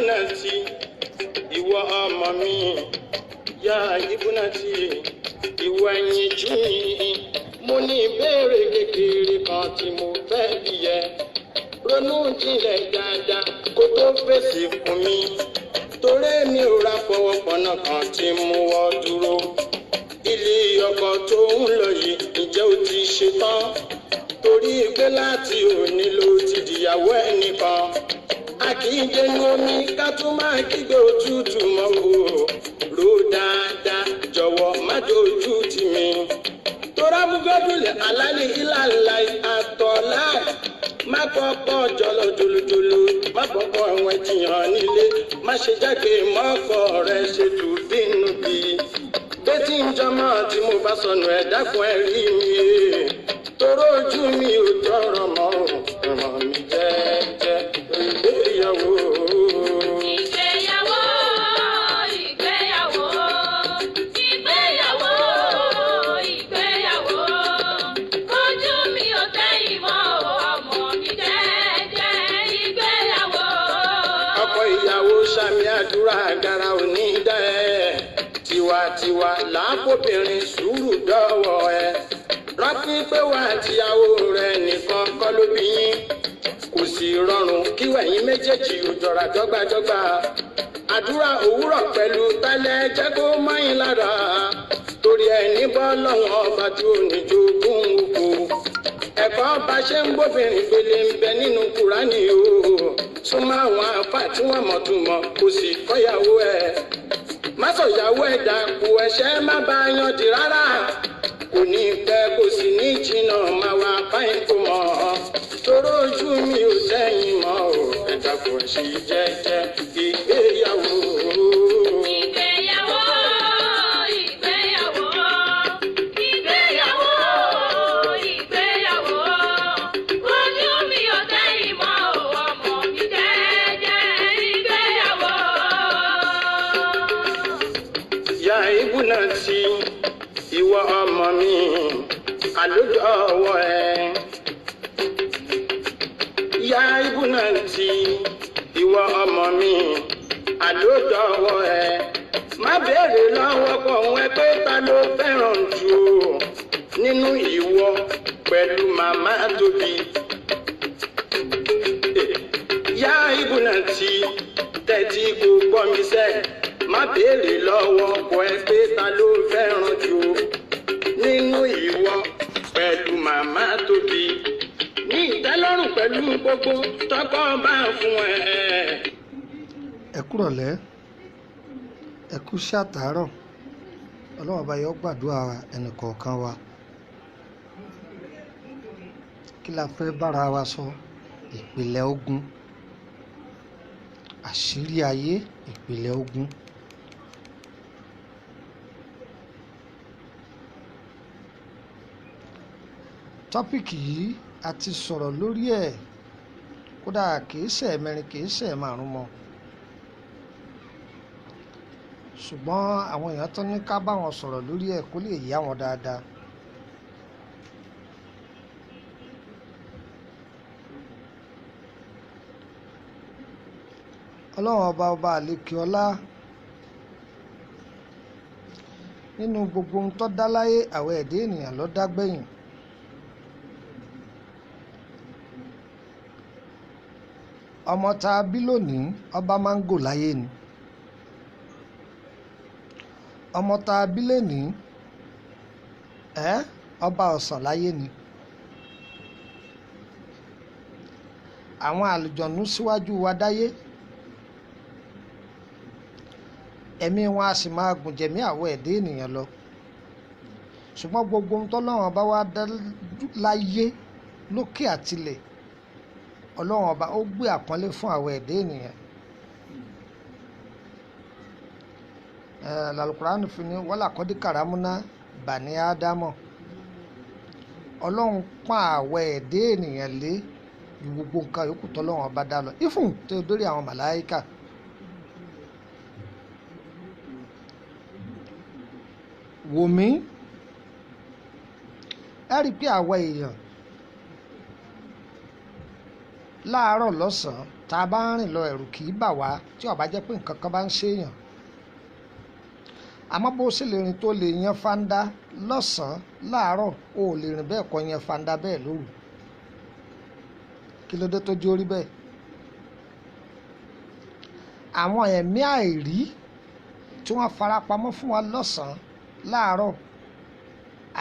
Ibùnàtì, ìwọ ọmọ mi, yá ibùnàtì, ìwọ ẹyinjú mi. Mo ní ìbéèrè kékeré kan tí mo fẹ́ bi ẹ́. Ronú jinlẹ̀ dáadáa kó tó fèsì fún mi. Torí mi ò ra fọwọ́pọ̀nà kan tí mú ọ dúró. Ilé ọkọ tó ń lọ yìí, ǹjẹ́ o ti ṣe tán? Torí pé láti òní ló ti dìyàwó ẹnìkan. A kì í dénú omi ká tún máa kígbe òtútù mọ́ o. Rò dáadáa, jọ̀wọ́ má dojú tì mí. Tora bugọ́dúlẹ̀ alálẹ̀ ìlàlá àtọ̀lá. Má kọ́kọ́ jọlọ jolojolo, má kọ́kọ́ ẹ̀wọ̀n jiyàn nílé. Má ṣe jáde mọ́kọ rẹ̀ ṣe tù bínú bí. Bẹ́tí ń jọmọ́ tí mo bá sọnù ẹ̀ dákun ẹ̀ rí mi. Toró ojú mi ò tọrọ mọ́ ọmọ mi jẹ́jẹ́ ìgbéyàwó. Ìgbéyàwó, ìgbéyàwó, ìgbéyàwó, ìgbéyàwó. Ojú mi ò tẹ́yìn mọ́ ọmọ mi jẹ́jẹ́ ìgbéyàwó. Ọkọ ìyàwó sàmì àdúrà agara òní dá ẹ. Tiwantiwa làákòbìnrin sùúrù dọ́wọ́ ẹ. Rántí pé wà tìyàwó rẹ nìkan kọ́ ló bí yín. Kò sì rọrùn kí wẹ̀yìn méjèèjì ò jọra dọ́gbadọ́gba. Àdúrà òwúrọ̀ pẹ̀lú tálẹ̀ jẹ́ kó mọ́yìn lára. Torí ẹni bọ́ lọ́wọ́ ọba tí ò ní jogún oko. Ẹ̀kọ́ bá ṣe ń bóbìnrin gbélé ń bẹ nínú Kúránì o. Súnmọ́ àwọn àfà tí wọ́n mọ̀ tún mọ̀ kò sì kọ́yàwó ẹ̀. Má sọ̀yàwó ẹ̀ dàpọ̀ ẹ̀ṣẹ̀ má bá a yan dì rárá. Kò ní pẹ́ kò sì ní jìnnà máa wá fáyín kò mọ̀. Toró ojú mi ò sẹ́yìn mọ́ o. Ẹ dàpọ̀ ṣe jẹ́jẹ́ ìgbéyàwó. Ìgbéyàwó, ìgbéyàwó, ìgbéyàwó, ìgbéyàwó. Ojú mi ò tẹ́yìn mọ́ ọmọ mi jẹ́jẹ́ ìgbéyàwó. Ya ibùnàtì, ìwọ ọmọ mi, àlójọ ọwọ́ ẹ. Ya ibùnàtì, ìwọ ọmọ mi, àlójọ ọwọ́ ẹ. Má béèrè lọ́wọ́ pọ̀ wọ́n pé ta ló fẹ́ràn jù o nínú ìwọ pẹ̀lú màmá tóbi. Ya ibùnàtì, tẹ́tí kò gbọ́ mi sẹ́. Má béèrè lọ́wọ́ ọkọ ẹ pé ta ló fẹ́ràn jù o nínú ìwọ pẹ̀lú màmá tóbi. Ní ìtẹ́lọ́rùn pẹ̀lú gbogbo tọkọ bá fún ẹ. Ẹ kúrọ̀lẹ́, ẹ kú iṣẹ́ àtàárọ̀. Ọlọ́run ọba yóò gbàdúrà ẹnìkọ̀ọ̀kan wa. Kí la fẹ́ bára wa sọ? Ìpìlẹ̀ ogun, àṣírí ayé, ìpìlẹ̀ ogun. Tọ́pìkì yìí a ti sọ̀rọ̀ lórí ẹ̀ kódà kìí ṣe mẹ́rin kìí ṣe márùn mọ́. Ṣùgbọ́n àwọn èèyàn tó ní ká bá wọn sọ̀rọ̀ lórí ẹ̀ kó lè yá wọn dáadáa. Ọlọ́run ọba ọba àlekè ọlá nínú gbogbo ohun tó dá láyé àwọn ẹ̀dá ènìyàn ló dá gbẹ̀yìn. Ọmọ tá a bí lónìí ọba máńgò láyé ni. Ọmọ tá a bí lénìí ọba ọ̀sán láyé ni. Àwọn àlùjọ̀nú síwájú wa dáyé. Ẹ̀mí wọn a sì máa gùn jẹ̀mí àwọn ẹ̀dá ènìyàn lọ. Ṣùgbọ́n gbogbo ohun tọ́lọ́run ọba wá dá láyé lókè àtilẹ̀, Ọlọ́run ọba ó gbé àpọ́nlé fún àwọn ẹ̀dá ènìyàn. Lálùkùránì fi ní wala kọ́dí kàrámúná bani Ádámọ̀. Ọlọ́run pọ́n àwọn ẹ̀dá ènìyàn lé ju gbogbo nǹkan yòókù tọ́lọ́run ọba dá lọ. Ífùn tó dórí àwọn màláíkà. Wò mí, ẹ rí i pé àwa èèyàn Láàárọ̀ lọ́sàn-án tá a bá ń rìn lọ, ẹ̀rù kì í bà wá tí ó bá jẹ́ pé nǹkan kan bá ń ṣèyàn. Àmọ́ bó ṣe lè rìn tó lè yan fanda lọ́sàn-án láàárọ̀, o ò lè rìn bẹ́ẹ̀ kọ́ yan fanda bẹ́ẹ̀ lóru. Kí ló dé tó jẹ́ orí bẹ́ẹ̀? Àwọn ẹ̀mí àìrí tí wọ́n farapamọ́ fún wa lọ́sàn-án láàárọ̀,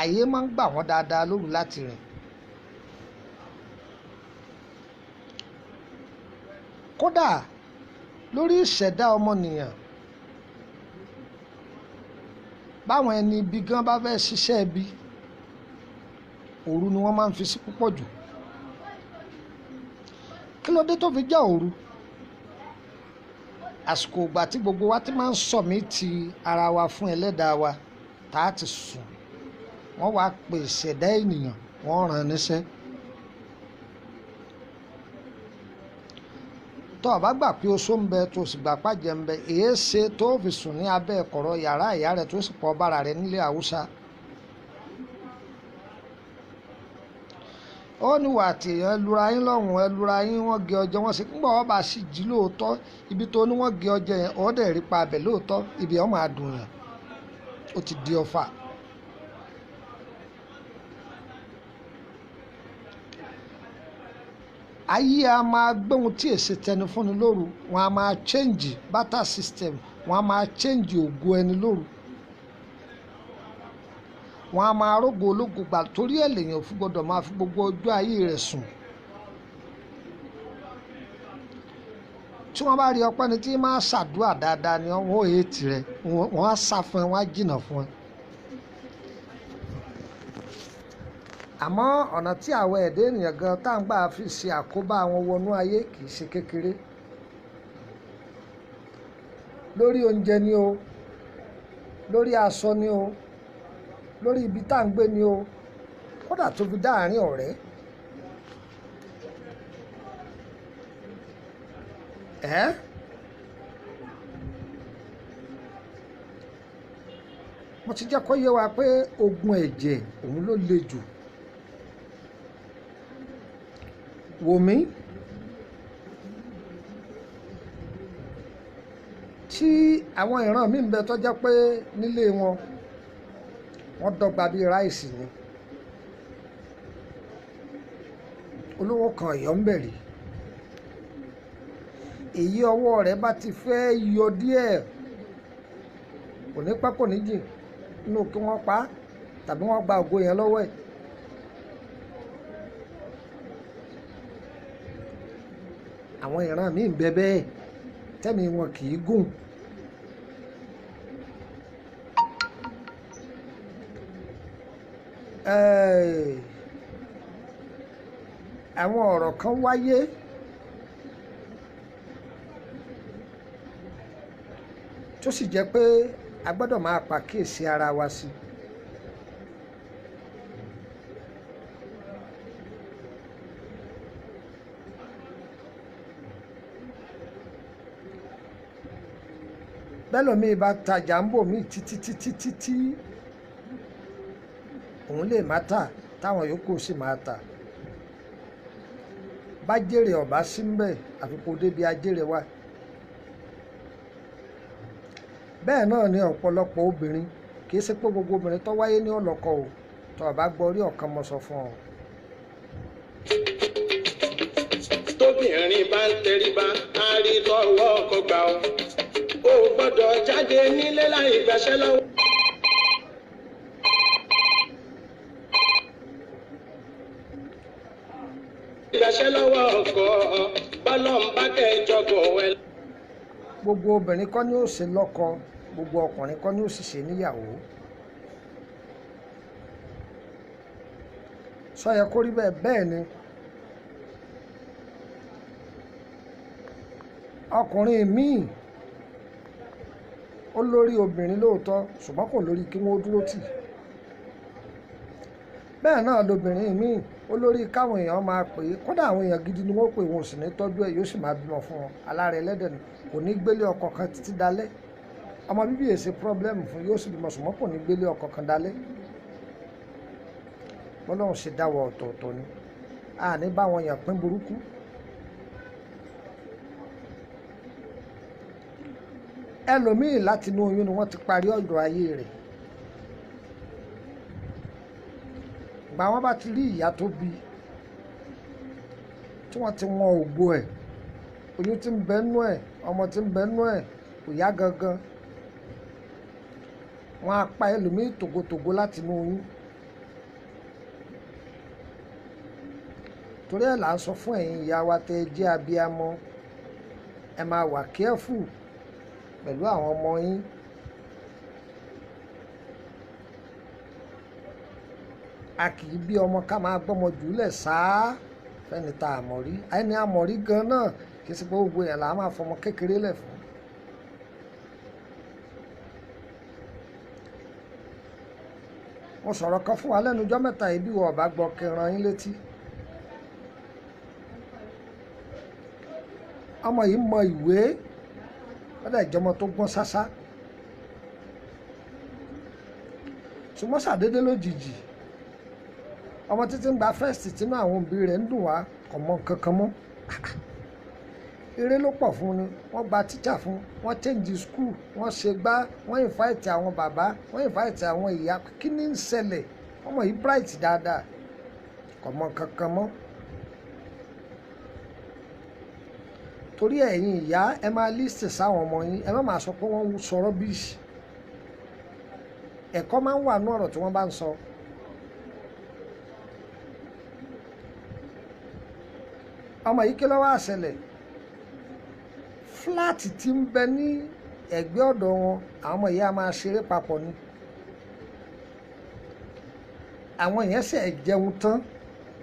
àyè máa ń gbà wọ́n dáadáa lóru láti rìn. Kódà lórí ìṣẹ̀dá ọmọnìyàn, báwọn ẹni ibi gan bá fẹ́ ṣiṣẹ́ ibi, òru ni wọ́n máa ń fi sí púpọ̀ jù. Kí ló dé tó fi jẹ́ òru? Àsìkò ìgbà tí gbogbo wa ti máa ń sọ̀mí ti ara wa fún ẹlẹ́dàá wa, tá a ti sùn, wọ́n wá pè ìṣẹ̀dá ènìyàn, wọ́n rán níṣẹ́. Tó o bá gbà pé oṣó ń bẹ, tó o sì gbà pàjẹ́ ń bẹ, èé ṣe tó o fi sùn ní abẹ́ kọ̀rọ̀ yàrá ìyá rẹ tó sì pọ̀ bára rẹ nílé Haúsá. Ó ní wà tí ẹ lura yín lọ́hùn, ẹ lura yín, wọ́n gé ọjọ́ wọ́n sì ń bọ̀, ọba sì jí lóòótọ́. Ibi tó ní wọ́n gé ọjọ́ yẹn, ọ̀ dẹ̀ rí pa abẹ lóòótọ́, ibi ọ̀ máa dùn yàn, ó ti di ọfà. Ayé a máa gbóhun tí èsì tẹnu fúnni lóru, wọn a máa change barter system, wọn a máa change ògo ẹni lóru, wọn a máa rógo ológo gbà. Torí ẹ̀ lèèyàn fún gbọ́dọ̀ máa fi gbogbo ọjọ́ ayé rẹ̀ sùn. Tí wọ́n bá rí ọpẹ́ ni tí máa ṣàdúrà dáadáa ni wọ́n ò hate rẹ̀, wọ́n á sá fún ẹ, wọ́n á jìnnà fún ẹ. Àmọ́ ọ̀nà tí àwọn ẹ̀dá ènìyàn gan tá à ń gbà fi ṣe àkóbá wọn wọnú ayé kì í ṣe kékeré. Lórí oúnjẹ ni o, lórí aṣọ ni o, lórí ibi tá à ń gbé ni o, kódà tó fi dáàrin ọ̀rẹ́. Ẹ́ mo ti jẹ́ kó yé wa pé ogun ẹ̀jẹ̀ òun ló le jù. Wò mí, tí àwọn ìran mi ń bẹ tó jẹ́ pé nílé wọn wọ́n dọ́gba bíi ráìsì ni, olówó kan ọ̀yọ́ ń bẹ̀rẹ̀, èyí ọwọ́ rẹ̀ bá ti fẹ́ yọ díẹ̀, kò ní pẹ́ kò ní jìn nínú kí wọ́n pa á tàbí wọ́n gba ògo yẹn lọ́wọ́ ẹ̀. Àwọn ìran míì ń bẹ bẹ́ẹ̀ tẹ́mi wọn kì í gùn. Àwọn ọ̀rọ̀ kan wáyé tó sì jẹ́ pé a gbọ́dọ̀ máa pàkíyèsí ara wa sí. Bẹ́lòmíì bá tajà ń bò míì títí títí títí, òun lè má tà, táwọn yòókù sì máa tà. Bá jèrè ọ̀bá sí ń bẹ̀, àfi kó débi ajére wà. Bẹ́ẹ̀ náà ni ọ̀pọ̀lọpọ̀ obìnrin, kì í ṣe pé gbogbo obìnrin tó wáyé ní ọ̀lọ́kọ o, tó o bá gbọ́ orí ọ̀kan mo sọ fún ọ. Tóbìnrin bá ń tẹríba, á rí tọwọ́ ọkọ gbà ó. O ò gbọ́dọ̀ jáde nílé láì gbàṣẹ́ lọ́wọ́. Gbàṣẹ́ lọ́wọ́ ọkọ, bọ́lọ̀ ń bá kẹjọ gùn ẹ. Gbogbo obìnrin kọ́ ni ó ṣe lọ́kọ, gbogbo ọkùnrin kọ́ ni ó sì ṣe níyàwó. Sọ yẹ kó rí bẹ́ẹ̀? Bẹ́ẹ̀ ni. Ọkùnrin míì ó lórí obìnrin lóòótọ́, ṣùgbọ́n kò lórí kí wọ́n dúró tì. Bẹ́ẹ̀ náà lobìnrin míì ó lórí káwọn èèyàn máa pè é, kódà àwọn èèyàn gidi ni wọ́n pè, wọn ò sì ní tọ́jú ẹ̀, yóò sì máa bímọ fún wọn. Alára ẹlẹ́dẹ̀ ni, kò ní gbélé ọkọ kan títí dalẹ́. Ọmọ bíbí èsè pírọ́blẹ́mù fún, yóò sì bímọ, ṣùgbọ́n kò ní gbélé ọkọ kan dalẹ́. Bọ́lọ́run ṣe dáwọ́ ọ̀tọ̀ọ̀tọ̀ ni, a ní bá wọn yàn pín burúkú. Ẹlòmíì láti inú oyún ni wọ́n ti parí ọ̀rọ̀ ayé rẹ̀. Gbà wọ́n bá ti rí ìyá tó bí, tí wọ́n ti wọn ògo ẹ̀, oyún tí ń bẹ nú ẹ̀, ọmọ tí ń bẹ nú ẹ̀, kò yá gangan, wọ́n á pa ẹlòmíì tògótògó láti inú oyún. Torí ẹ̀ là ń sọ fún ẹ̀yin ìyá wa tẹ́ ẹ jẹ́ abiyamọ, ẹ máa wà careful pẹ̀lú àwọn ọmọ yín. A kì í bí ọmọ ká máa gbọ́mọ jùlẹ̀ sáá fẹ́ni tá a mọ̀ rí. Ẹni a mọ̀ rí gan náà kì í ṣe pé gbogbo èèyàn là á máa fọmọ kékeré lẹ̀ fún. Mo sọ̀rọ̀ kan fún wa lẹ́nu ọjọ́ mẹ́ta yìí, bí wọ́n ọ̀bá gbọ́ kí n rán yín létí. Ọmọ yìí mọ ìwé, ó dẹ̀ jọmọ tó gbọ́n ṣáṣá. Ṣùgbọ́n ṣàdédé lójijì, ọmọ títí ń gba first tínú àwọn òbí rẹ̀ ń dùn wá, kò mọ nǹkan kan mọ́. Eré ló pọ̀ fún ni, wọ́n gba tíṣà fún, wọ́n change school, wọ́n ṣe gbá, wọ́n invite àwọn bàbá, wọ́n invite àwọn ìyá. Kí ni ń ṣẹlẹ̀? Ọmọ yìí bright dáadáa, kò mọ nǹkan kan mọ́. Torí ẹ̀yin ìyá, ẹ máa list sáwọn ọmọ yín, ẹ má máa sọ pé wọ́n ń sọ rubbish. Ẹ̀kọ́ máa ń wà nú ọ̀rọ̀ tí wọ́n bá ń sọ. Ọmọ yìí kí ló wá ṣẹlẹ̀? Fúláàtì tí ń bẹ ní ẹ̀gbẹ́ ọ̀dọ̀ wọn, àwọn ọmọ yìí á máa ṣeré papọ̀ ni. Àwọn yẹn ṣe jẹun tán,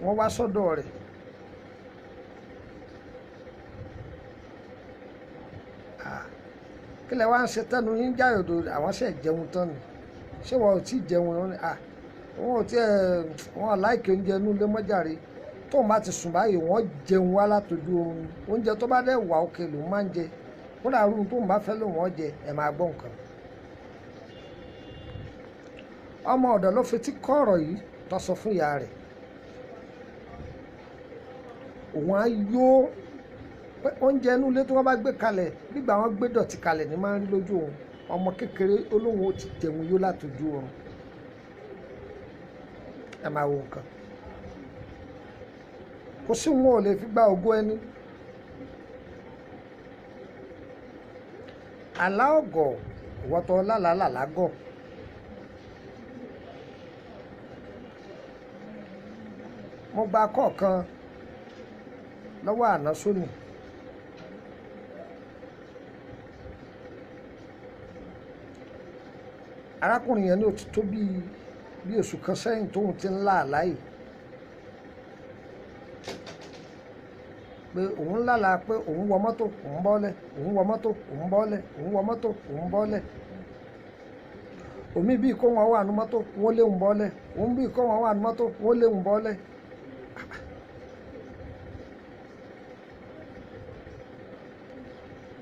wọ́n wá sọ́dọ̀ rẹ̀. Kí lẹ wá ń ṣe tẹnu yín jáyòdò? Àwọn ṣe jẹun tán ni. Ṣé wọn ò tí ì jẹun? Wọn ni wọn ò tí ẹ, wọn láìkí oúnjẹ inú ilé mọ́jàre. Tóun bá ti sùn báyìí, wọ́n jẹun wá látọjú oorun. Oúnjẹ tó bá dẹ̀ wà òkè lòun máa ń jẹ. Kódà irú tóun bá fẹ́ lòun ó jẹ, ẹ máa gbọ́ nǹkan. Ọmọ ọ̀dọ̀ ló fetí kọ́ ọ̀rọ̀ yìí tó sọ fún ìyá rẹ̀. Òun á yó pé oúnjẹ inú ilé tí wọ́n bá gbé kalẹ̀, nígbà wọ́n gbé dọ̀tí kalẹ̀ ni máa ń rí lójú òun. Ọmọ kékeré olóhùn ó ti jẹun yó látọjú oorun. Ẹ máa wo nǹkan. Kò sí wọn ò lè fi gba ògo ẹni. Àlá ọ̀gọ̀, ìwọ́tọ̀ lálàálàlá gọ̀. Mo gba kọ̀ọ̀kan lọ́wọ́ àná sóni. Arákùnrin yẹn ní ó ti tó bí oṣù kan sẹ́yìn tóun ti ń lá àlá yìí. Pé òun ń lálàá pé òun wọ mọ́tò, òun bọ́lẹ̀, òun wọ mọ́tò, òun bọ́lẹ̀, òun wọ mọ́tò, òun bọ́lẹ̀. Òmí bíi kó wọn wà nú mọ́tò, wọ́n lé òun bọ́lẹ̀. Òun bíi kó wọn wà nú mọ́tò, wọ́n lé òun bọ́lẹ̀.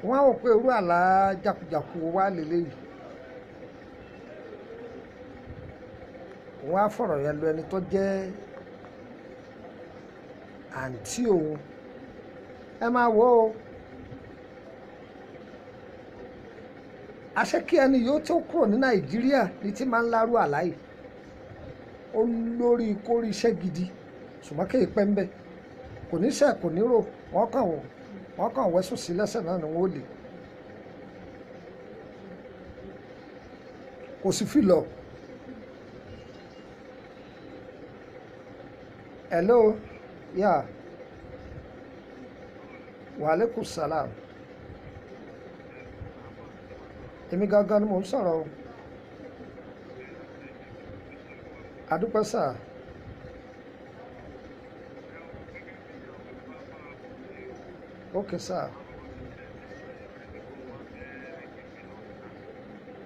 Wọ́n á wò pé irú àlá jákujàku wà lélẹ́yìí. Wọ́n á fọ̀rọ̀ yẹn lọ ẹni tó jẹ́ àǹtí òun. Ẹ máa wò ó. Àṣé kí ẹni yóò tó kúrò ní Nàìjíríà ní tí máa ń lárú àlá yìí. Ó lórí kórí iṣẹ́ gidi, ṣùgbọ́n kì í pẹ́ ń bẹ. Kò ní sẹ̀, kò ní rò, wọ́n kàn wẹ́sùn sí lẹ́sẹ̀ náà ni wọ́n ó lè. Kò sì fi lọ. Hello, yeah. Wa alaikum salam. Èmi gangan ni mò ń sọ̀rọ̀ o. Adúpẹ́ sà. Okay sà.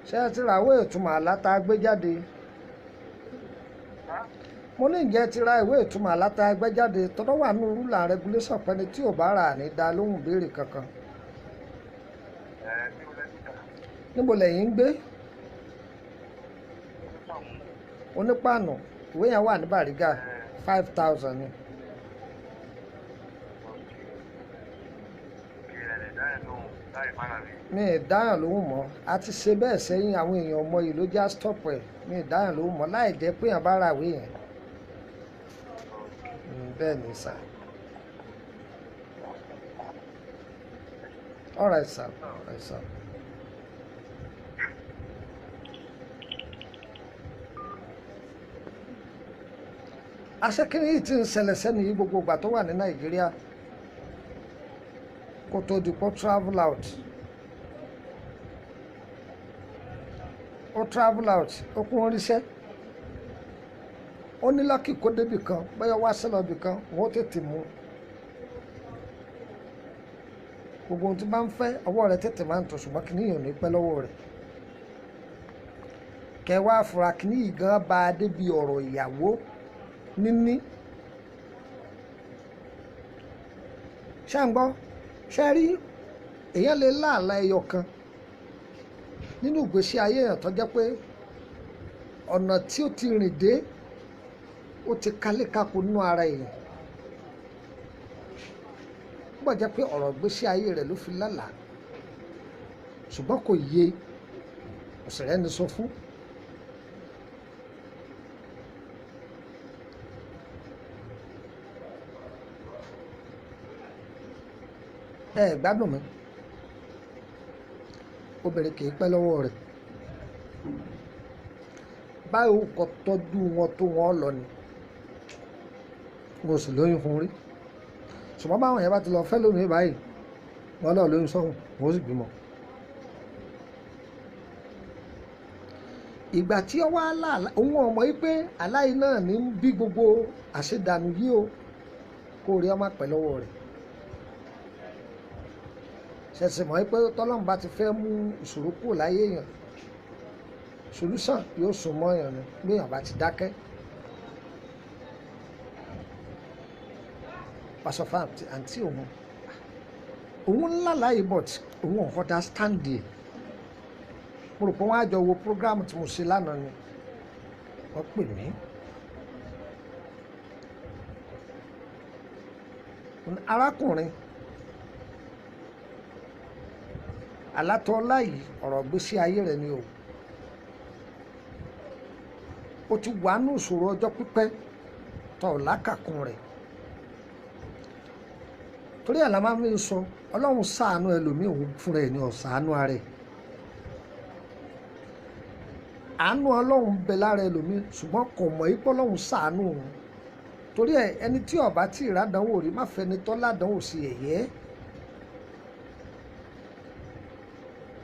Ṣé ẹ ti ra ìwé ìtumọ̀ àlá tá a gbé jáde? Mo ní ǹjẹ́ ti ra ìwé ìtumọ̀ àlá tá a gbé jáde? Tọ́dọ̀ wà nínú rule and regulation pẹ́ni tí ò bá rà ní dá lóhùn béèrè kankan. Níbo lẹ̀yin ń gbé? Onípàànù, ìwé yẹn wà ní Bàrígà, 5,000 ni. Mi ì dáyàn lóhùn mọ́. A ti ṣe bẹ́ẹ̀ sẹ́yìn, àwọn èèyàn ọmọ yìí ló já stop ẹ̀. Mi ì dáyàn lóhùn mọ́ láì jẹ́ pé èèyàn bá ra ìwé yẹn. Bẹ́ẹ̀ ni sà. All right sir, all right sir. Aṣẹ́kínní yìí ti ń ṣẹlẹ̀ sẹ́ni yìí gbogbo ìgbà tó wà ní Nàìjíríà kó tó di pé travel out. Ó travel out, ó kún oríṣẹ́, ó ní lọ́kì kó débì kan, bóyá wá sílọ̀ bì kan, wọ́n ó tètè mú gbogbo ohun tí bá ń fẹ́ ọwọ́ rẹ̀ tètè máa ń tọ̀, ṣùgbọ́n kìíní yìí ò ní pẹ́ lọ́wọ́ rẹ̀. Kẹwàá afura kìíní yìí gan bá a débi ọ̀rọ̀ ìyàwó níní. Ṣé ń gbọ́? Ṣé rí, èèyàn lè láàlá ẹyọ kan nínú ìgbésí ayé èèyàn tó jẹ́ pé ọ̀nà tí ó ti rìn dé ó ti kálékáko nínú ara èèyàn. Ó gbọ́dọ̀ jẹ́ pé ọ̀rọ̀ ìgbésí ayé rẹ̀ ló fi lálàá, ṣùgbọ́n kò yé, òṣèré ni sọ fún. Ẹ gbádùn mi. Obìnrin kì í pẹ́ lọ́wọ́ rẹ̀. Báwo kò tọ́jú wọn tó wọn lọ ni, mo sì lóyún fún rí. Ṣùgbọ́n báwọn yẹn bá ti lọ fẹ́ lómi báyìí, wọn náà lóyún sọ́hùn, wọn ó sì bímọ. Ìgbà tí ó wá láàlá, òun ọmọ yìí pé aláì náà ní ń bí gbogbo àṣedànù yìí o, kó rí ọmọ pẹ́ lọ́wọ́ rẹ̀. Ṣẹ̀ṣẹ̀ mọ̀ pé tọ́lọ́run bá ti fẹ́ mú ìṣòro kúrò láyé èèyàn, solution yóò sùn mọ́ èèyàn ni bí èèyàn bá ti dákẹ́. Pàṣọ fún àǹtí òun, òun ńlá láyé, but òun ò understand it. Mo rò pé wọ́n á jọ wo program tí mo ṣe lánàá ni wọ́n pè mí. Arákùnrin alátọ́lá yìí, ọ̀rọ̀ ìgbésí ayé rẹ̀ ni o. Ó ti wà nù ìṣòro ọjọ́ pípẹ́ tó lákàkún rẹ̀. Torí ẹ̀ la máa ń sọ, Ọlọ́run ṣàánú ẹlòmíì, òun fúnra ẹ̀ ní ọ̀ṣàánú ara ẹ̀. Àánú Ọlọ́run bẹ lára ẹlòmíì, ṣùgbọ́n kò mọ̀ ipò Ọlọ́run ṣàánú òun. Torí ẹ, ẹni tí ó bá tí ì rádánwò rí, má fẹni tọ́ ládánwò sí ẹ̀yẹ́.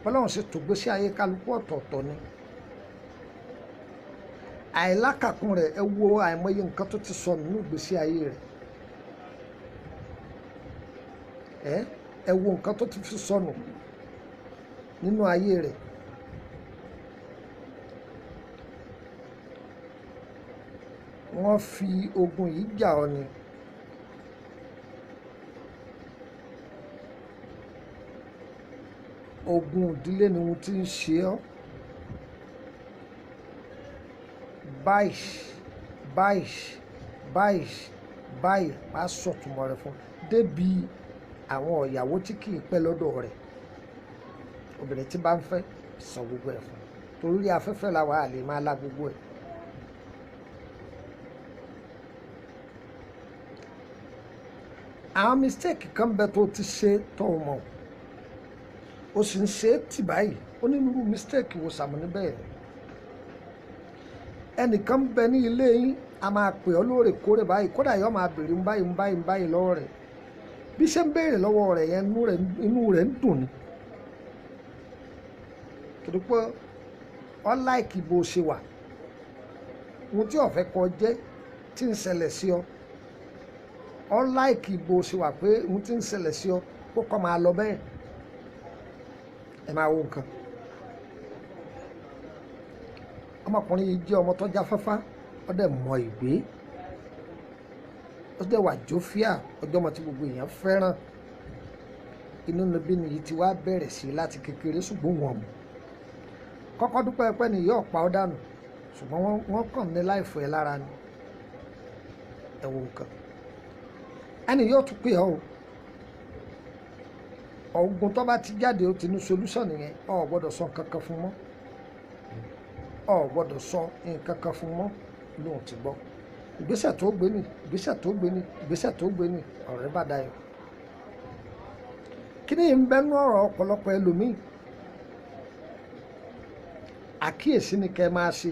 Ọlọ́run ṣe tó gbésí ayé kálukú ọ̀tọ̀ọ̀tọ̀ ni. Àìlákàkún rẹ̀, ẹ wo àìmọye nǹkan tó ti sọ nínú ìgbésí ayé rẹ̀. Ẹ wo nǹkan tó ti fi sọnù nínú ayé rẹ̀. Wọ́n fi ogun yìí jà ọ́ ni. Ogun ìdílé ni ohun tí ń ṣe ọ́. Báyìí báyìí báyìí báyìí, máa sọ̀túnmọ́ rẹ̀ fún débi àwọn ìyàwó tí kì í pẹ́ lọ́dọ̀ rẹ̀. Obìnrin tí bá ń fẹ́ sọ gbogbo ẹ̀ fún, torí afẹ́fẹ́ la wà á lè máa la gbogbo ẹ̀. Àwọn mistake kan bẹ tó ti ṣe tó o mọ̀, o sì ń ṣe é tì báyìí. Ó ní irú mistake wo sàmù níbẹ̀ ni. Ẹnìkan bẹ ní ilé yín, a máa pè ọ́ lóòrèkóòrè báyìí, kódà yóò máa béèrè ń báyìí ń báyìí ń báyìí lọ́wọ́ rẹ̀. Bí ṣe ń béèrè lọ́wọ́ rẹ̀ yẹn, inú rẹ̀ ń dùn ni, torí pé ọ láìkì bó ṣe wà. Ohun tí ọ̀fẹ́ kọ jẹ́ tí ń ṣẹlẹ̀ sí ọ, ọ láìkì bó ṣe wà, pé ohun tí ń ṣẹlẹ̀ sí ọ kó kọ́ máa lọ bẹ́ẹ̀. Ẹ máa wo nǹkan. Ọmọkùnrin yìí jẹ́ ọmọ tó jáfáfá, ó dẹ̀ mọ ìwé, ó dẹ̀ wà jófíà, ọjọ́ ọmọ tí gbogbo èèyàn fẹ́ràn. Inú níbí nìyí ti wá bẹ̀rẹ̀ sí láti kékeré, ṣùgbọ́n wọn mọ̀ kọ́kọ́ dúpẹ́ pẹ́ ni yóò pa ọ́ dànù, ṣùgbọ́n wọ́n kàn ní láìfọ̀ ẹ lára ni. Ẹ wo nǹkan. Ẹni yóò tún pè ọ́ o, Ogun tó bá ti jáde, ó ti ní solution nìyẹn. O ò gbọ́dọ̀ sọ nǹkan kan fún mọ́, o ò gbọ́dọ̀ sọ nǹkan kan fún mọ́. Lóun ti gbọ́. Ìgbésẹ̀ tó gbé ní, ìgbésẹ̀ tó gbé ní, ìgbésẹ̀ tó gbé ní, ọ̀rẹ́ bá dayọ̀. Kí ni ń bẹ́nu ọ̀rọ̀ ọ̀pọ̀lọpọ̀ ẹlòmíì? Àkíyèsí ni kẹ́ ẹ máa ṣe.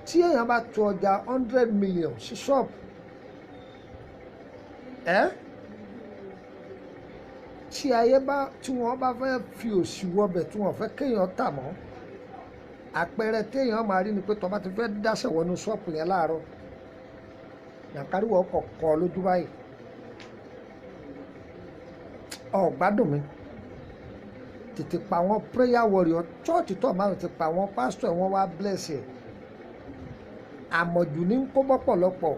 Tí èèyàn bá tu ọjà 100 million sí ṣọ́ọ̀bù ẹ́, tí ayé bá tí wọ́n bá fẹ́ fi òṣì wọbẹ̀, tí wọ́n fẹ́ kéèyàn tà mọ́, àpẹẹrẹ téèyàn máa rí ni pé tó bá ti fẹ́ dáṣẹ̀ wọnú ṣọ́ọ̀bù yẹn láàárọ̀, yàkáríwọ̀ ọkọ̀ kọ́ lójú báyìí. Ọ̀ gbádùn mi, tètè pa àwọn prayer warrior chọ́ọ̀tì tó máa ti pa àwọn pásítọ̀, wọn wá bless ẹ̀. Àmọ̀jù ní kó bọ́pọ̀lọpọ̀.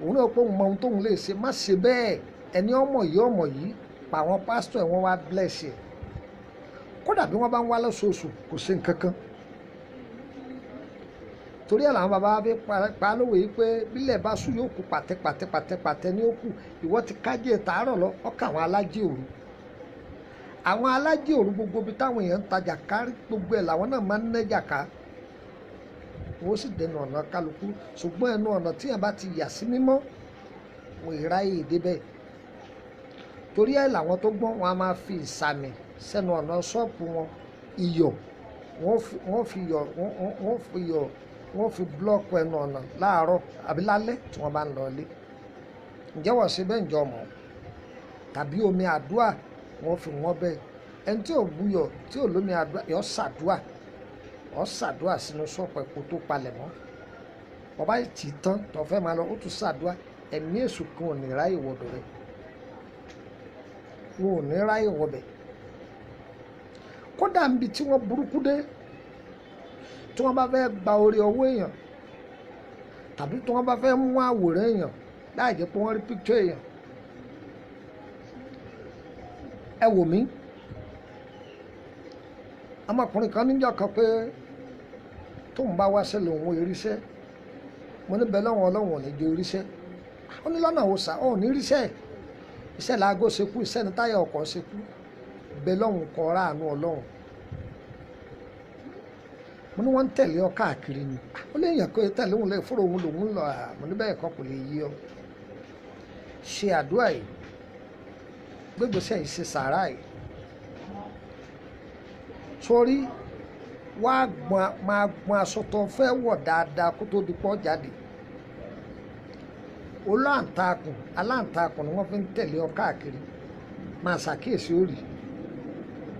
Òun náà pé òun mọ ohun tóun lè ṣe. Má ṣe bẹ́ẹ̀. Ẹni ọmọ yìí, ọmọ yìí, pa àwọn pásítọ̀ ẹ̀, wọ́n wá bless ẹ̀. Kódà bí wọ́n bá ń wá lóṣooṣù, kò ṣe nǹkan kan. Torí ẹ̀ làwọn bàbá fi pa lówe yìí pé bílẹ̀ bá sùn, yóò kú pàtẹ́ pàtẹ́ pàtẹ́ pàtẹ́ ní ó kù. Ìwọ ti kájé tàárọ̀ lọ, ọkà àwọn alájẹ òru, àwọn alájẹ òru, gbogbo ibi táwọn èèyàn ń tajà kárí, gbogbo ẹ̀ làwọn náà máa ń nẹ́jà ká. Wọ́n sì dẹnu ọ̀nà kálukú, ṣùgbọ́n ẹnu ọ̀nà tí yẹn bá ti yà sí mímọ́, wọn ìráyè débẹ̀. Torí ẹ̀ làwọn tó gbọ́n, wọn a máa fi ìsàmì sẹ́nu ọ̀nà ṣọ́ọ̀pù wọn. Iyọ̀, wọ́n fi iyọ̀, wọ́n fi iyọ̀, wọ́n fi búlọ́ọ̀kù ẹnu ọ̀nà láàárọ̀ àbí lálẹ́ tí wọ́n bá ń lọ ilé. Ǹjẹ́ wọ́n ṣe bẹ́ẹ̀? Ǹjọ́ mọ̀? Tàbí omi àdúà, wọ́n fi wọ́n bẹ́ẹ̀. Ẹni tí ò buyọ̀, tí ò lómi àdúà, yọ ṣàdúà, ọ ṣàdúà sínú ṣọ́ọ̀pù ẹ̀ kó tó palẹ̀ mọ́. Ọba tì í tán tó fẹ́ máa lọ, ó tún ṣàdúà. Ẹ̀mí èṣù kan ò ní ráyè wọ̀dọ̀ rẹ̀, wọn ò ní ráyè wọbẹ̀. Kódà níbi tí wọ́n burúkú dé, tí wọ́n bá fẹ́ gba orí ọwọ́ èèyàn tàbí tí wọ́n bá fẹ́ mú àwòrán èèyàn láì jẹ́ pé wọ́n rí picture èèyàn, ẹ wò mí. Ọmọkùnrin kan níjọ́ kan pé tóun bá wáṣẹ́ lòun ò ríṣẹ́. Mo ní bẹ́ẹ̀ lọ́wọ́, Ọlọ́run ò ní jẹ́ oríṣẹ́. Ó ní lọ́nà wo sà? Ó ní ríṣẹ́. Iṣẹ́ laago ṣekú, iṣẹ́ ní táyà ọkọ̀ ṣekú. Bẹ́ẹ̀ lọ́hùn kọ́ ráàánú Ọlọ́run. Mo ní wọ́n ń tẹ̀lé ọ káàkiri ni. Ó lè yàn kó tẹ̀lé òun lè fúnra òun lòun lọ. Mo ní bẹ́ẹ̀ kọ́, kò lè yí ọ. Ṣe àdúrà yìí, gbégbèsè yìí, ṣe sàárà yìí sórí wá gbọ́n, máa gbọ́n aṣọ tó fẹ́ wọ̀ dáadáa kó tó di pọ́ jáde. Olóǹtakùn, aláǹtakùn ni wọ́n fi ń tẹ̀lé ọ káàkiri. Máa ṣàkíyèsí òrì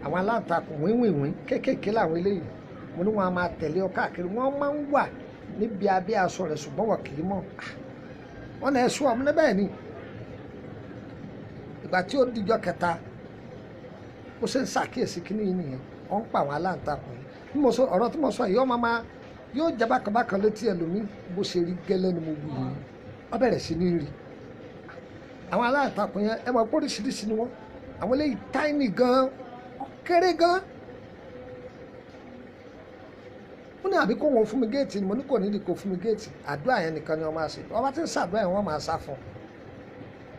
àwọn aláǹtakùn wíwìnwín kéékèèké làwọn eléyìí. Mo ní wọn a máa tẹ̀lé ọ káàkiri. Wọ́n máa ń wà níbi abẹ́ aṣọ rẹ̀, ṣùgbọ́n wọ́n kì í mọ̀. Wọ́n náà ẹ̀ṣọ́ ọmọ níbẹ̀ ni. Ìgbà tí ó dijọ́ kẹta, ó ṣe ń ṣàkíyèsí kíní yìí nìyẹn. Wọ́n ń pa àwọn aláǹtakùn yìí. Bí mo sọ ọ̀rọ̀ tí mo sọ yìí, ọmọ máa yóò jẹ́ bákanbákan létí ẹlòmíì. Bó ṣe rí gẹ́lẹ́ ni mo wù yìí. Wọ́n bẹ̀rẹ̀ sí ní rí àwọn aláǹtakùn yẹn. Ẹ mọ̀ pé oríṣiríṣi ni wọ́n. Àwọn eléyìí tiny gan, ó kéré gan. Ó ní àbí kó wọn fún mi géètì ni. Mo ní kò nídìí kó fún mi géètì. Àdúrà yẹn nìkan ni wọ́n máa ṣe. Wọ́n bá ti ń ṣàdúrà yẹn, wọ́n máa sá fún un.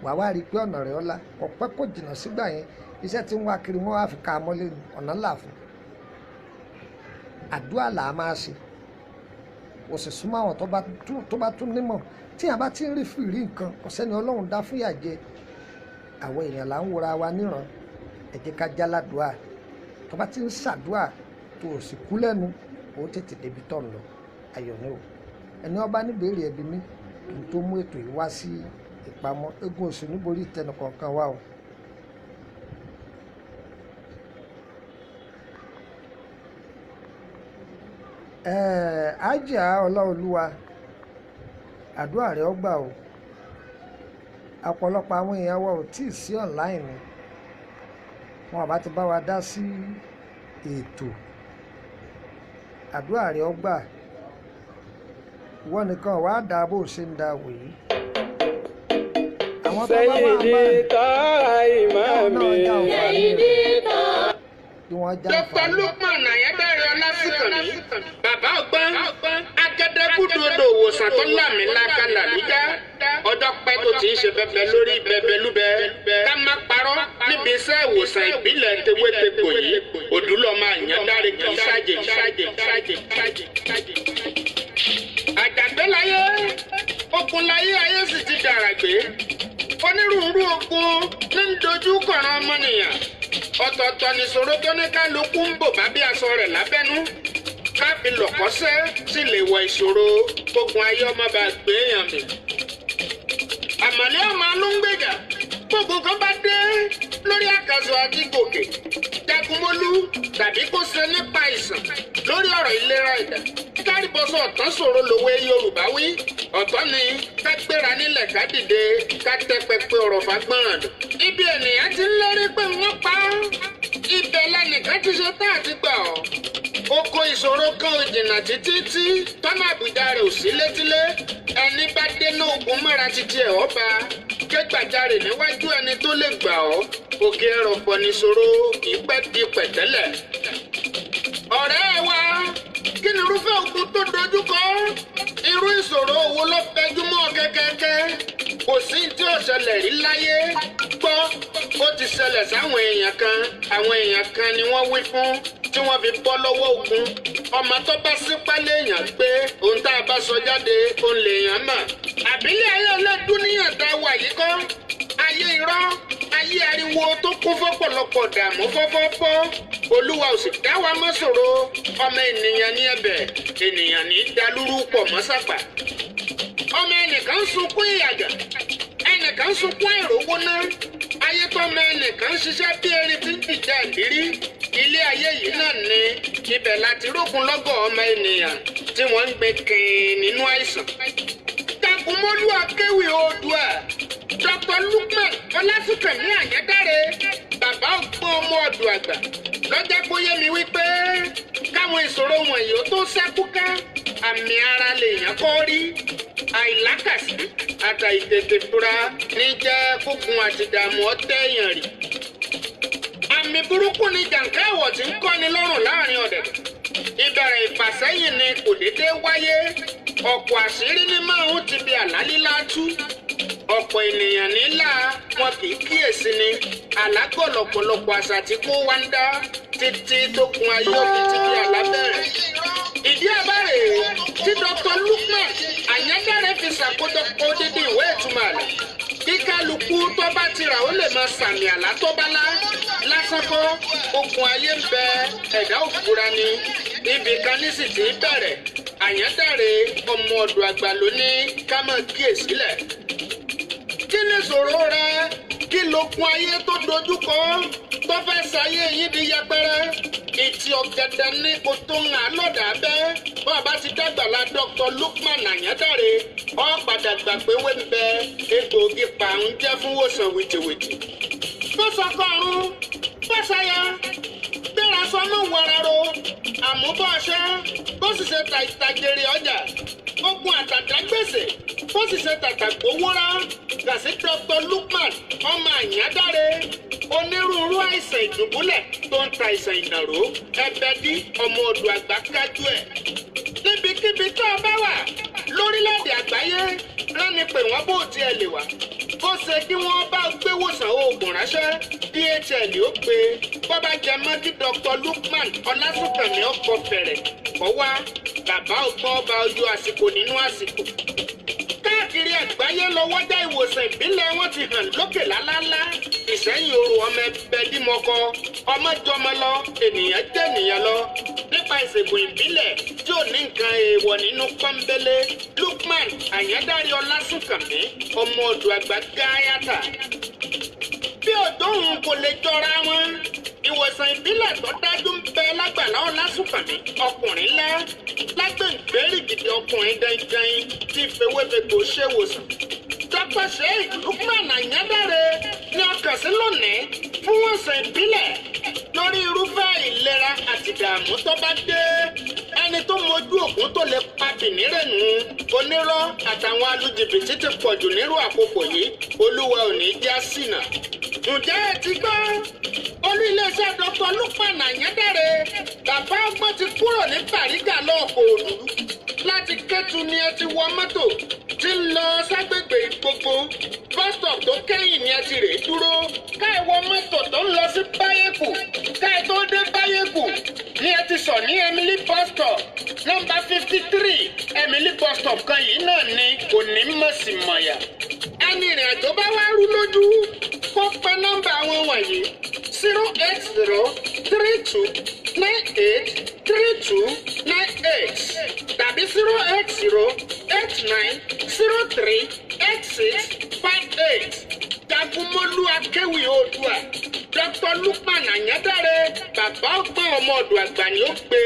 Wà wá rí i pé ọ̀nà rẹ̀ ọ̀la kò pẹ́ kò jìnnà sígbà yẹn, iṣẹ́ tí ń wá kiri, wọ́n wá fi ka mọ́lé ni ọ̀nà ńlá fún. Àdúrà là á máa ṣe. Kò sì súnmọ́ àwọn tó bá tún nímọ̀. Tí a bá ti ń rí fìrí nǹkan, kò sẹ́ni Ọlọ́run dá fúyà jẹ. Àwọn èèyàn là ń wora wa níran. Ẹ jẹ́ ká jáládùá. Tó bá ti ń ṣàdúà, tó o sì kú lẹ́nu, ó tètè débi tó ń lọ. Ayọ̀ ni o. Ẹni ọba níbèrè ẹbí mi kí n tó mú ètò yìí wá sí ìpamọ́. Egun oṣù níborí ìtẹnu kọ̀ọ̀kan wá o. Ájà Ọláolúwa, àdúrà rẹ ó gbà o. Ọ̀pọ̀lọpọ̀ àwọn èèyàn wa ò tí ì sí online ni wọn àbá ti bá wa dá sí ètò. Àdúrà rẹ ó gbà. Ìwọ nìkan wàá dà bó o ṣe ń da wòyí. Àwọn tó bá wà Sẹ́yìndì bá tọ́ra ìmáàmì. bí wọ́n já Dr. àǹfààní. Lukman Ayébẹ̀rẹ̀ Ọlásìkànmí, bàbá ọgbọ́n, agẹdẹgúdú odò òwòsàn tó lámìláka làlújá, ọjọ́ pẹ́ tó ti tí ń ṣe bẹbẹ lórí bẹbẹ lúbẹ ká má parọ́ níbi iṣẹ́ ìwòsàn ìbílẹ̀ tewétegbò yìí òdúlọ́mọ Àyàndáre kì í ṣàjèjì ṣàjèjì ṣàjèjì ṣàjèjì. Àjàgbé láyé okun láyé ayé sì ti dàràgbé onírúurú ogun ní ń dojú kọ̀ràn ọmọnìyàn ọ̀tọ̀ọ̀tọ̀ nìṣòro tó ní kálukú ń bò bá bí aṣọ rẹ̀ lábẹ́nú ká fi lọ̀kọ́sẹ́ sì lè wọ ìṣòro ogun ayé ọmọ bá gbé èèyàn mì. Àmọ̀lé ọmọ ló ń gbèjà gbogbo kan bá dé lórí àkàsọ àti gòkè jagunmólú tàbí kó ṣe nípa ìsàn lórí ọ̀rọ̀ ìlera ẹ̀dá kárìbọ̀sọ̀ ọ̀tán ṣòro lòwe Yorùbá wí ọ̀tọ̀ ni ká gbéra nílẹ̀ ká dìde ká tẹ́ pẹpẹ ọ̀rọ̀ fagbọ́n dùn. Ibi ènìyàn ti ń lérí pé wọ́n pa á ibẹ̀ lẹ́nìkan ti ṣe tá àti gbà ọ́. Oko ìṣòro kan ò jìnnà títí tí tọ́nà àbújá rẹ̀ ò sí létílé ẹni bá dénú ogun mọ́ra títí ẹ̀ ọba ké gbàjarè níwájú ẹni tó lè gbà ọ́ òkè ẹrọ̀pọ̀ nìṣòro kì í pẹ́ di pẹ̀tẹ́lẹ̀. Ọ̀rẹ́ wa kí ni irúfẹ́ ogun tó dojú kọ irú ìṣòro wo ló fẹjú mọ́ kẹ́kẹ́kẹ́ kò sí tí ò ṣẹlẹ̀ rí láyé gbọ́ ó ti ṣẹlẹ̀ sáwọn èèyàn kan àwọn èèyàn kan ni wọ́n wí fún tí wọ́n fi bọ́ lọ́wọ́ ogun ọmọ tó bá sípá léèyàn gbé ohun tá a bá sọ jáde òun lèèyàn mọ̀ àbílẹ̀ ayé ọlọ́dún níyàn tá a wà yìí kọ́ ayé irọ́ ayé ariwo tó kún fọ́pọ̀lọpọ̀ dààmú fọ́fọ́fọ́ olúwa ò sì dá wa mọ́ ṣòro ọmọ ènìyàn ní ẹ̀bẹ̀ ènìyàn ní dalúrú pọ̀ mọ́ sàpà ọmọ ẹnìkan ń sunkún ìyàgà ẹnìkan ń sunkún àìrówó ná ayé tọ́mọ ẹnìkan ń ṣiṣẹ́ bí erin tí ń dìjà ìdírí ilé ayé yìí náà ni ibẹ̀ láti rógun lọ́gọ̀ ọmọ ènìyàn tí wọ́n ń gbé kìn nínú àìsàn. Jagunmólú akéwì oòdùà Dr. Lukman Ọlásùnkànmí Àyàndáre bàbá ògbọ́n ọmọ ọ̀dọ̀ àgbà lọ́jà bóyá mi wípé káwọn ìṣòro wọ̀nyí ó tó ṣẹ́kúká àmì ara lèèyàn kọ́ rí àìlákàsí àtàìtètè fura ní jẹ́ kókun àti dààmú ọ̀tẹ̀ èèyàn rì. Àmì burúkú ni jàǹká ẹ̀wọ̀ tí ń kọ́ni lọ́rùn láàrin ọ̀dẹ̀. Ìbẹ̀rẹ̀ ìfàsẹ́yìn ni kò déédéé wáyé ọ̀pọ̀ àṣírí ní márùn ti bi àlá lílá tú. Ọ̀pọ̀ ènìyàn nílà wọn kì í kíyèsí ni àlágọ̀ lọ̀pọ̀lọpọ̀ àṣà tí kò wá ń dá títí tó kun ayé òfin ti di àlá bẹ̀rẹ̀. Ìdí àbárè tí Dr. Lukman Àyàndáre fi ṣàkójọpọ̀ odidi ìwé ìtumọ̀ àlá kíkálukú tó bá ti rà ó lè máa sàmì àlá tó bá lá lásán kọ́ okùn ayé ń bẹ ẹ̀dá òfura ni ibì kan ní sì ti ń bẹ̀rẹ̀ Àyàndáre ọmọ ọ̀dọ̀ àgbà ló ní ká máa kíyèsílẹ̀. Kí ni ìṣòro rẹ kí lókun ayé tó dojúkọ tó fẹ́ ṣayé yín di yẹpẹrẹ ìtì ọ̀gẹ̀dẹ̀ ní kò tó ń hàn lọ́dà bẹ́ bọ́ọ̀ bá ti dàgbà la Dr. Lukman Àyàndáre ọ padà gbà pé wé ń bẹ egbòogi pààrùn jẹ́ fún wòsàn wìtìwìtì. Bó sọkọrun bó ṣayá gbéra sọmọ wọraro àmúbọ̀ṣẹ́ bó sì ṣe ta ìtàjèrè ọjà ogun àtàdá gbèsè bó sì ṣe tàtà gbówóra gàsí Dr. Lukman ọmọ Àyàndáre onírúurú àìsàn ìdùbúlẹ̀ tó ń ta àìsàn ìnàró ẹbẹdí ọmọ odò àgbà kájú ẹ̀. Níbikíbi tó o bá wà lórílẹ̀‐èdè àgbáyé rán ni pé wọ́n bó tiẹ̀ lè wá bó ṣe kí wọ́n bá gbé wòsàn oògùn ránṣẹ́ DHL ó gbé bó bá jẹ mọ́ kí Dr. Lukman Ọlásùnkànmí ọkọ̀ fẹ̀rẹ̀ kọ́ wá bàbá ọgbọ́n ọba ojú àsìkò nínú àsìkò. Káàkiri àgbáyé lọ́wọ́dá ìwòsàn ìbílẹ̀ wọn ti hàn lókè lálálá ìsẹ́yìn oru ọmọ ẹgbẹ́ dímọ̀kọ ọmọ jọmọ lọ ènìyàn jẹ́ ènìyàn lọ nípa ìṣègùn ìbílẹ̀ tí ò ní nǹkan èèwọ̀ nínú pọ́nbélé Lukman Àyàndáre Ọlásùnkànmí ọmọ ọ̀dọ̀ àgbà gáyàtà. Bí òjò òun kò lè jọra wọn ìwòsàn ìbílẹ̀ tó dájú ń bẹ lágbàlá Ọlásùnkànmí ọkùnrin ńlá lágbèǹgbèrè gidi ọkùnrin dandan tí fewéfegbò ṣèwòsàn. Dr. Sheikh Lukman Àyàndáre ní ọkàn sí lónìí fún ìwòsàn ìbílẹ̀ lórí irúfẹ́ ìlera àti ìdààmú tó bá dé ẹni tó mojú ògùn tó lè pa bìnírẹ̀nù onírọ́ àtàwọn alùjìbìtì ti pọ̀jù nírú àkókò yìí olúwa ò ní já ṣìnà. Ǹjẹ́ ẹ ti gbọ́ olú iléeṣẹ́ Dr. Lukman Àyàndáre bàbá ọgbọ́n ti kúrò ní Bàrígà lọ́ọ̀kọ̀ òdu láti Kétu ni ẹ ti wọ mọ́tò tí ń lọ ságbègbè gbogbo. stop tó kẹ́yìn ni ẹ ti rè é dúró. Ká ẹ wọ mọ́tò tó ń lọ sí Báyẹ̀kù. Ká ẹ tó dé Báyẹ̀kù ni ẹ ti sọ̀ ní Emily bus stop nọ́mbà 53. Emily bus stop kan yìí náà ni kò ní mọ̀ sí mọ̀yà. Ẹni ìrìn àjò bá wá rú lójú, kó pe nọ́mbà àwọn wọ̀nyí: 08032983298 tàbí 08089038658. Jagunmólú Akéwì Oòdùà, Dr. Lukman Àyándáré, bàbá ọgbọ́n, ọmọ ọ̀dọ̀ àgbà ni ó gbé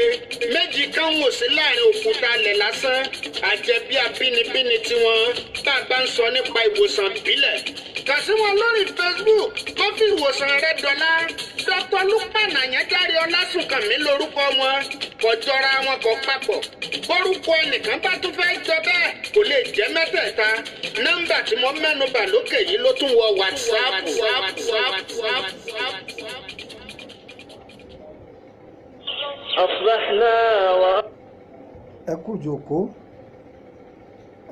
méjì kan wò sí láàrin òkúta alẹ̀ lásán àjẹbí abínibíni tiwọn. Bá a bá ń sọ nípa ìwòsàn ìbílẹ̀, kàn sí wọn lórí Facebook. Kó fi ìwòsàn rẹ dọ́là. Dr. Lukman Àyándáré Ọlásùnkànmí lórúkọ wọn. Kò jọra wọn, kò papọ̀. Bórúkọ ẹnìkan bá tún fẹ́ jọ bẹ́ẹ̀, kò lè jẹ́ mẹ́tẹ̀ẹ̀ta. Nọ́mbà tí mo mẹ́nu bà lókè yìí ló tún wọ WhatsApp. أصبحنا و Ẹ kú jòkó,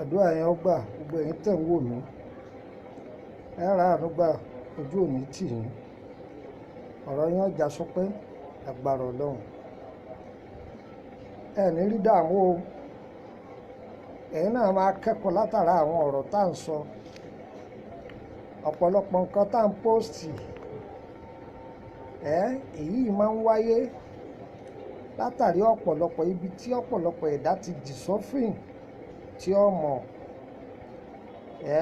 àdúrà yẹn ó gbà. Gbogbo ẹ̀yin tẹ̀ ń wò mí, ẹ rà àánú gbà, ojú òní tì yín, ọ̀rọ̀ yẹn ọjà sọpẹ́, agbára Ọlọ́run. Ẹ ní rí dààmú o. Ẹ̀yin náà máa kẹ́kọ̀ọ́ látara àwọn ọ̀rọ̀ tá à ń sọ, ọ̀pọ̀lọpọ̀ nǹkan tá à ń post. Ẹ èyí máa ń wáyé látàrí ọ̀pọ̀lọpọ̀ ibi tí ọ̀pọ̀lọpọ̀ ẹ̀dá ti jì sọ́fìn tí ó mọ̀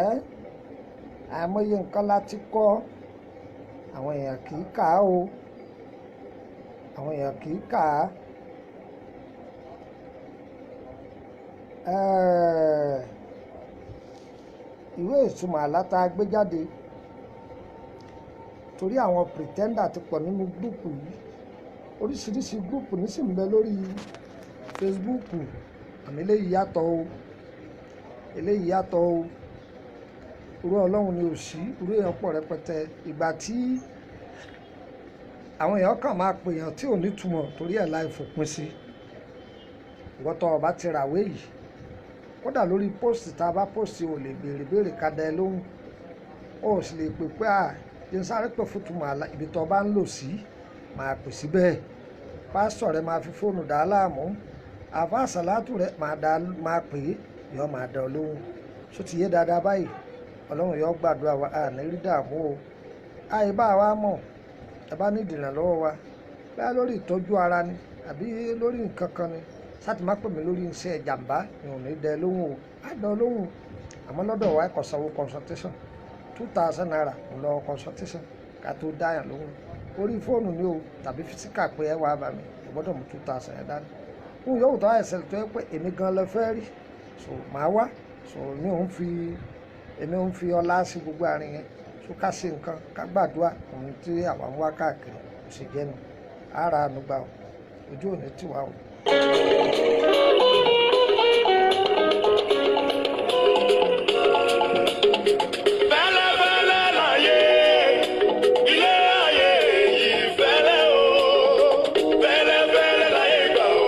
ẹ́. Àìmọye nǹkan láti kọ́, àwọn èèyàn kì í kà á o, àwọn èèyàn kì í kà á. Ìwé ìtumọ̀ àlá tá a gbé jáde, torí àwọn pretender ti pọ̀ nínú group yìí. Oríṣiríṣi group ní sì ń bẹ lórí Facebook. Àmì eléyìí yàtọ̀ o, eléyìí yàtọ̀ o. Irú Ọlọ́run ni ò sí, irú èèyàn pọ̀ rẹpẹtẹ. Ìgbà tí àwọn èèyàn kàn máa pè èèyàn tí ò ní túmọ̀, torí ẹ̀ láì fòpin sí. Ìwọ́n tó o bá ti ràwé yìí, kódà lórí post tá a bá post, ò lè béèrè béèrè ká dá ẹ lóhùn, ó sì lè pè pé à jẹ́ n sáré pè fún túmọ̀ àlá. Ibi tó o bá ń lò sí máa pè síbẹ̀. Pásítọ̀ rẹ máa fi fóònù dà á láàmú, àfa àsàlátù rẹ máa dá máa pè é, yọ máa dá ọ lóhùn. Só ti yé dáadáa báyìí? Ọlọ́run yọ gbàdúrà wa, à ní rí dààmú o. Àyè bá wa mọ̀, ẹ bá ní ìdìrànlọ́wọ́ wa, báyà lórí ìtọ́jú ara ni àbí lórí nǹkan kan ni, sáti má pè mí lórí iṣẹ́ ìjàmbá, mi ò ní dẹ lóhùn o, á dán lóhùn. Àmọ́ lọ́dọ̀ wa, ẹ̀kọ́ sanwó consultation, ₦2,000 ń lọ consultation ká tó dáyàn lóhùn. Orí fóònù ni o tàbí physical pé ẹ wá bá mi, ẹ gbọ́dọ̀ mú 2,000 yẹn dání. Fún yòówù tó àìsàn tó yẹ pé èmi gan lọ fẹ́ rí, so màá wá. So èmi ò ń fi ọlá sí gbogbo àárín yẹn. So ká ṣe nǹkan, ká gbàdúrà, òun tí àwa ń wá káàkiri kò sì jẹ́nu ara àánú gbà o, ojú òní tì wá o. Fẹ́lẹ́fẹ́lẹ́ láyé, ilé ayé yìí fẹ́lẹ́ o. Fẹ́lẹ́fẹ́lẹ́ láyé gbà o,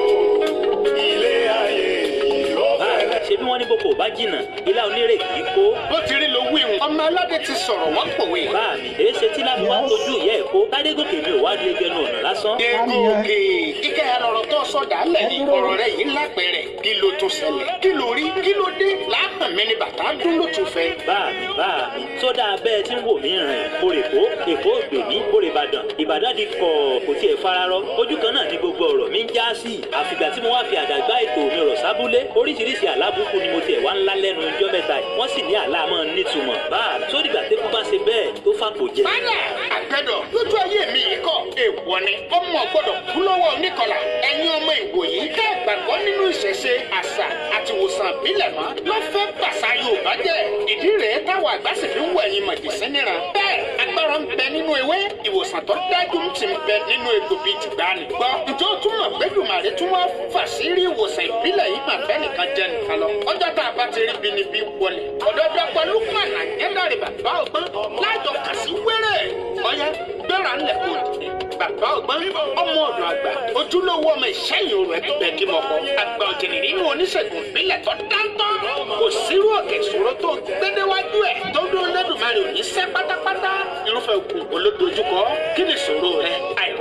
ilé ayé yìí ó fẹ́lẹ́. Ṣebí wọ́n ní boko bá jìnnà, ilá onírè kì í kó. Bó ti rí ló wí wọn. Ọmọ aládé ti sọ̀rọ̀, wọ́n pòwe. Bá mi, èé ṣe tí láfi wá tójú ìyá ẹ̀ kó Tádégòkè mi ò wá di ẹgbẹ́nu ọ̀nà lásán. Dégòkè, kíkẹ́ ẹ lọ̀rọ̀ tó sọ̀dà lẹ̀ yìí, ọ̀rọ̀ rẹ̀ yìí lápẹ̀rẹ̀. Kí ló tún ṣẹlẹ̀? Kí ló rí? Kí ló dé? Láàpẹ̀ mi ni bàtà dún ló tún fẹ́. Bá mi, bá mi, sódà bẹ́ẹ̀ tí ń wò mí rìn kórèkó Èkó ògbè mí kórè Ìbàdàn, Ìbàdàn di kọ̀, kò tiẹ̀ fararọ. Ojú kan náà ni gbogbo ọ̀rọ̀ mi ń já sí, àfìgbà tí mo wá fi àdàgbà ètò mi rọ̀ sábúlé. Oríṣiríṣi àlábùkù ni mo tiẹ̀ wá ńlá lẹ́nu ọjọ́ mẹ́ta yìí. Wọ́n sì ní àlá máa ń nítumọ̀. Bá mi, sódìgbà tẹ́kú bá ṣe bẹ́ẹ̀ tó fàpò jẹ. Bálà àgbẹ̀dọ̀ lójú ayé mi yìí kọ́, èèwọ̀ ni, ọmọ gbọ́dọ̀ kú lọ́wọ́ oníkọlà. Ẹ̀yin ọmọ ìwòyí tẹ́ gbàgbọ́ nínú ìṣẹ̀ṣe, àṣà àti ìwòsàn ìbílẹ̀ mọ́ ló fẹ́ bàṣà Yorùbá jẹ́. Ìdí rèé táwọn àgbà sì fi ń wọ ẹ̀yin mọ̀jẹ̀sín níran. Bẹ́ẹ̀ agbára ń bẹ nínú ewé, ìwòsàn tó dájú ń ti ń bẹ nínú egbò bíi tìgbàanì. Gbọ́, ǹjẹ́ ó tún mọ̀ pé Dùmàrè tún wá fàṣírí ìwòsàn ìbílẹ̀ yìí mà fẹ́ nìkan jẹ nìkan lọ? Ọjọ́ tá a bá ti rí bi ni bí wọlé. Ọ̀dọ́ Dr. Lukman Àyẹ́dàrè, bàbá ọgbọ́n, lájọ kà sí wẹ́rẹ́. Ọ̀yá, gbéra ńlẹ̀ kò dìde. Bàbá ọgbọ́n, ọmọ ọ̀dọ̀ àgbà, ojúlówó ọmọ Ìṣẹ́yìn òrò ẹgbẹ́ kí mọ̀kọ́. Àgbà òjìnì nínú oníṣègùn ìbílẹ̀ tó dáńtọ́. Kò sírú òkè ìṣòro tó gbédéwájú ẹ̀ tó dún Lẹ́dùnmarè ò ní.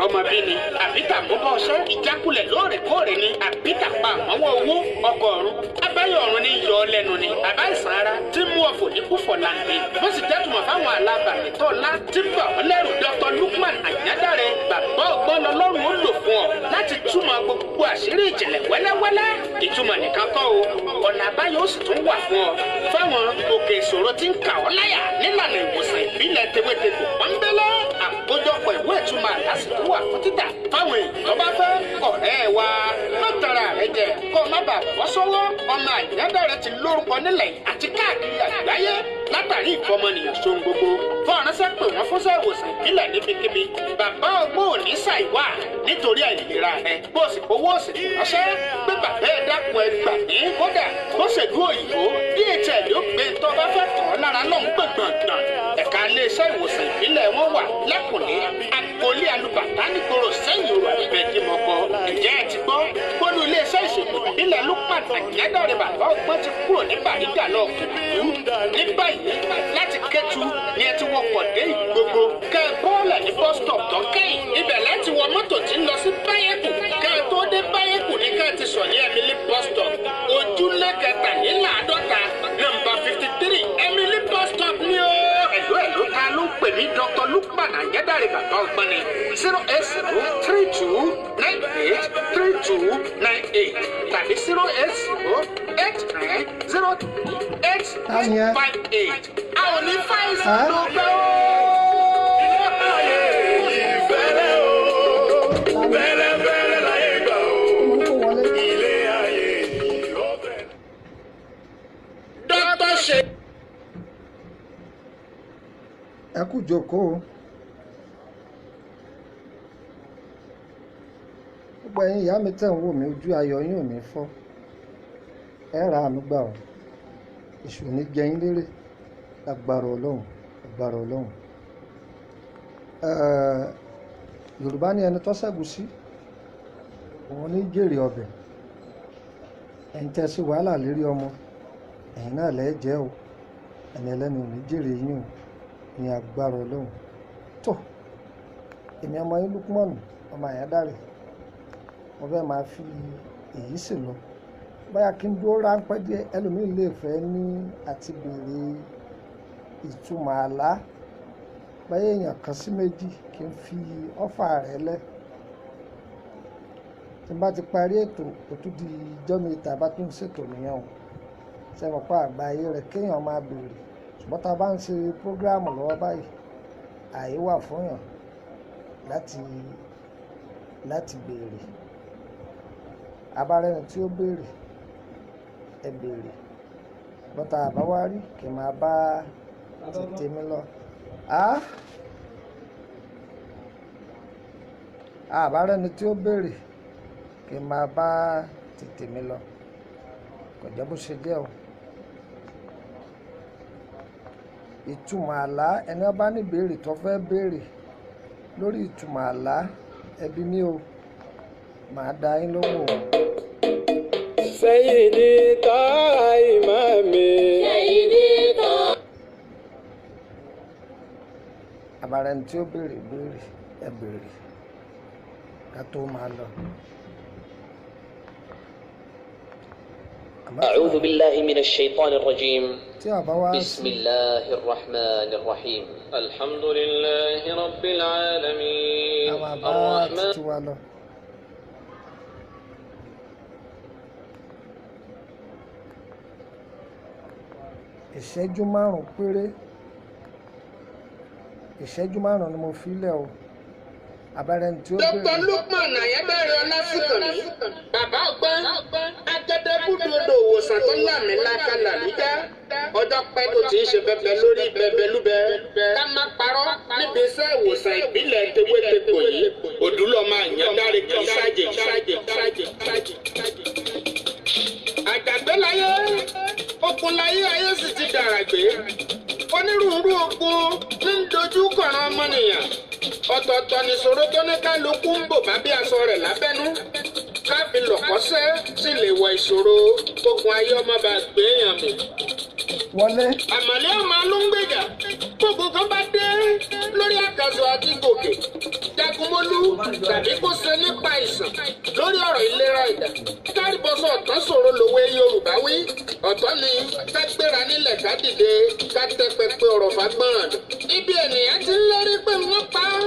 àìrọ́mọbí ni àbí tàmúbọ̀ ọṣẹ́ ìjákulẹ̀ lóòrèkóòrè ni àbí tàpá àmọ́wọ́ owó ọkọ̀ ọ̀run abáyọ̀ ọ̀run ní yọ lẹ́nu ni àbá ìsàn ara tí mú ọ̀fọ̀ ní kúfọ̀ làǹdè bó sì jẹ́tùmọ̀ fáwọn alábàmì tó lá tí ń bà wọ́n lẹ́rù. Dr. Lukman Àyándárẹ̀ bàbá ọgbọ́n lọ́lọ́run ó lò fún ọ láti túmọ̀ gbogbo àṣírí ìjìnlẹ̀ wẹ́lẹ́wẹ́lẹ́. Ìtumọ̀ nìkan kọ́ o, ọ̀nà àbáyọ ó sì tún wà fún ọ fáwọn òkè ìṣòro tí ń kà ọ́ láyà nílànà ìwòsàn ìbílẹ̀ tewétegbò pọ́nbélé. Àkójọpọ̀ ìwé ìtumọ̀ àlá sì tún wà fún títà fáwọn èèyàn tó bá fẹ́. Ọ̀rẹ́ wa, má tara rẹ jẹ kó o má bàa bọ́ sọ́wọ́. Ọmọ Àyándárẹ̀ ti lórúkọ nílẹ̀ àti káàkiri àgbáyé látàrí ìfọmọnìyàn ṣohun gbogbo. Fọ́nránṣẹ́ pè wọ́n fúnṣẹ́ ìwòsàn ìbílẹ̀ níbikíbi. Bàbá ọgbọ́n ò ní ṣàìwá nítorí àìlera rẹ, bó o sì fowó òsì ránṣẹ́ pé bàbá ẹ dákun ẹ gbà ní. Kódà bó ṣèlú òyìnbó DHL ló gbé tó bá fẹ́ kàn án lára lọ́hùn gbọ̀ngbọ̀ngbọ̀n. Ẹ̀ka iléeṣẹ́ ìwòsàn ìbílẹ̀ wọn wà lẹ́kùnlé agboolé alùbàtà nígboro sẹ́yìn òrò àbẹ̀dìmọ̀kọ. Ǹjẹ́ ẹ ti gbọ́ bólú iléeṣẹ́ ìṣègùn ìbílẹ̀ Lukman Àyándárẹ̀ bàbá ọgbọ́n ti kúrò ní Bàrígà lọ ní báyìí láti Kétu ni ẹ ti wọkọ̀ dé Ìgbogbo kẹ́ ẹ bọ́ọ̀lẹ̀ ní bus stop tó kẹ́yìn. Ibẹ̀ láti wọ mọ́tò tí ń lọ sí Báyẹ̀kù. Kẹ́ ẹ tó dé Báyẹ̀kù ní kẹ́ ẹ ti sọ̀ ní Emily bus stop ojúlé 53 nọ́mbà 53 Emily bus stop ni ó. Ẹ̀lú ẹ̀lú ta ló ń pè mí? Dr. Lukman Àyándárẹ̀ bàbá ọgbọ́n ni 080 32 98 32 98 tàbí 080 89 03 8 5 8. A ò ní fáìsì ló gbẹ́ ó. Ìfẹ́lẹ́ o, fẹ́lẹ́fẹ́lẹ́ láyé gbà o, ilé ayé yìí ó fẹ́. Dr. ṣe. Ẹ kú jókòó. Gbogbo ẹ̀yin ìyá mi tẹ̀ ń wò mí, ojú ayọ̀ yín ò ní fọ́, ẹ ra àánú gbà ọ́, èṣù ò ní jẹ yín lérè lágbára Ọlọ́run, lágbára Ọlọ́run. Yorùbá ní ẹni tó ṣẹ́gun sí òun ní jèrè ọbẹ̀. Ẹ̀yin tẹ́ sí wàhálà lérí ọmọ, ẹ̀yin náà lẹ́ẹ̀ jẹ́ o, ẹni ẹlẹ́ni ò ní jèrè yín o ní agbára Ọlọ́run. Tó èmi ọmọ yín Lukman ọmọ Àyándárẹ̀, mo fẹ́ máa fi èyí sì lọ. Bóyá kí n dúró ráńpẹ́ díẹ̀, ẹlòmíín lè fẹ́ ní àti béèrè ìtumọ̀ àlá. Bóyá èèyàn kan sí méjì kí n fi ọ́fà rẹ̀ lẹ̀. Tí n bá ti parí ètò, ó tún di ijọ́ mi ìta bá tún ṣètò nìyẹn o. Ṣé mo pa àgbà ayé rẹ̀ kéèyàn máa béèrè? Ṣùgbọ́n tá a bá ń ṣe prógráàmù lọ́wọ́ báyìí, àyè wà fún èèyàn láti béèrè. Abárẹ́ni tí ó béèrè, ẹ béèrè. Bọ́tà àbá wá rí kí n máa bá ti tèmi lọ. Àbárẹ́ni tí ó béèrè kí n máa bá ti tèmi lọ. Kò jẹ́ bó ṣe jẹ́ o. Ìtumọ̀ àlá, ẹni ó bá ní ìbéèrè tó fẹ́ béèrè lórí ìtumọ̀ àlá, ẹ bi mí o, màá dá yín lóhùn o. Sayyidi Taha Imami. Sayyidi Taha. Àbárẹ́ni tí ó béèrè béèrè, ẹ béèrè ká tó máa lọ. أعوذ بالله من الشيطان الرجيم. Tí a bá wá بسم الله الرحمن الرحيم. الحمد لله رب العالمين. A máa bá الرحمن títí wa lọ. Ìṣẹ́jú márùn-ún péré, ìṣẹ́jú márùn-ún ni mo fi lẹ̀ o. Abẹ́rẹ́ tí ó Dr. béèrè. Lukman Àyándárẹ̀ Ọlásùnkànmí bàbá ọgbọ́n agẹdẹbúdòdò òwòsàn tó lámìláka làlújá. Ọjọ́ pẹ́ tó ti ń ṣe bẹbẹ lórí bẹbẹlúbẹ ká má parọ́ níbi iṣẹ́ ìwòsàn ìbílẹ̀ tewétegbò yìí. Òdúlọ́mọ Àyándárẹ̀ kì í ṣàjèjì ṣàjèjì ṣàjèjì. Àjàgbé láyé, okun láyé, ayé sì ti dàràgbé. Onírúurú ogun ní ń dojú kọ̀ràn ọmọnìyàn. Ọ̀tọ̀ọ̀tọ̀ nìṣòro tó ní kálukú ń bò bá bí aṣọ rẹ̀ lábẹ́nú. Káfí lọ̀kọ́sẹ́ sì lè wọ ìṣòro ogun ayé ọmọ bá gbé èèyàn mì. Wọlé. Àmàlẹ́ ọmọ ló ń gbèjà. Gbogbo kan bá dé lórí àkàsọ̀ àti gòkè. Jagunmólú. Jagunmólú tàbí kó ṣe nípa ìsàn lórí ọ̀rọ̀ ìlera ẹ̀dá. Kárìbọ̀sọ̀ ọ̀tán ṣòro lòwe Yorùbá wí. Ọ̀tọ̀ ni ká gbéra nílẹ̀ ká dìde ká tẹ́ pẹpẹ ọ̀rọ̀ fagbọ́n. Ibi ènìyàn ti ń lérí pé wọ́n pa á.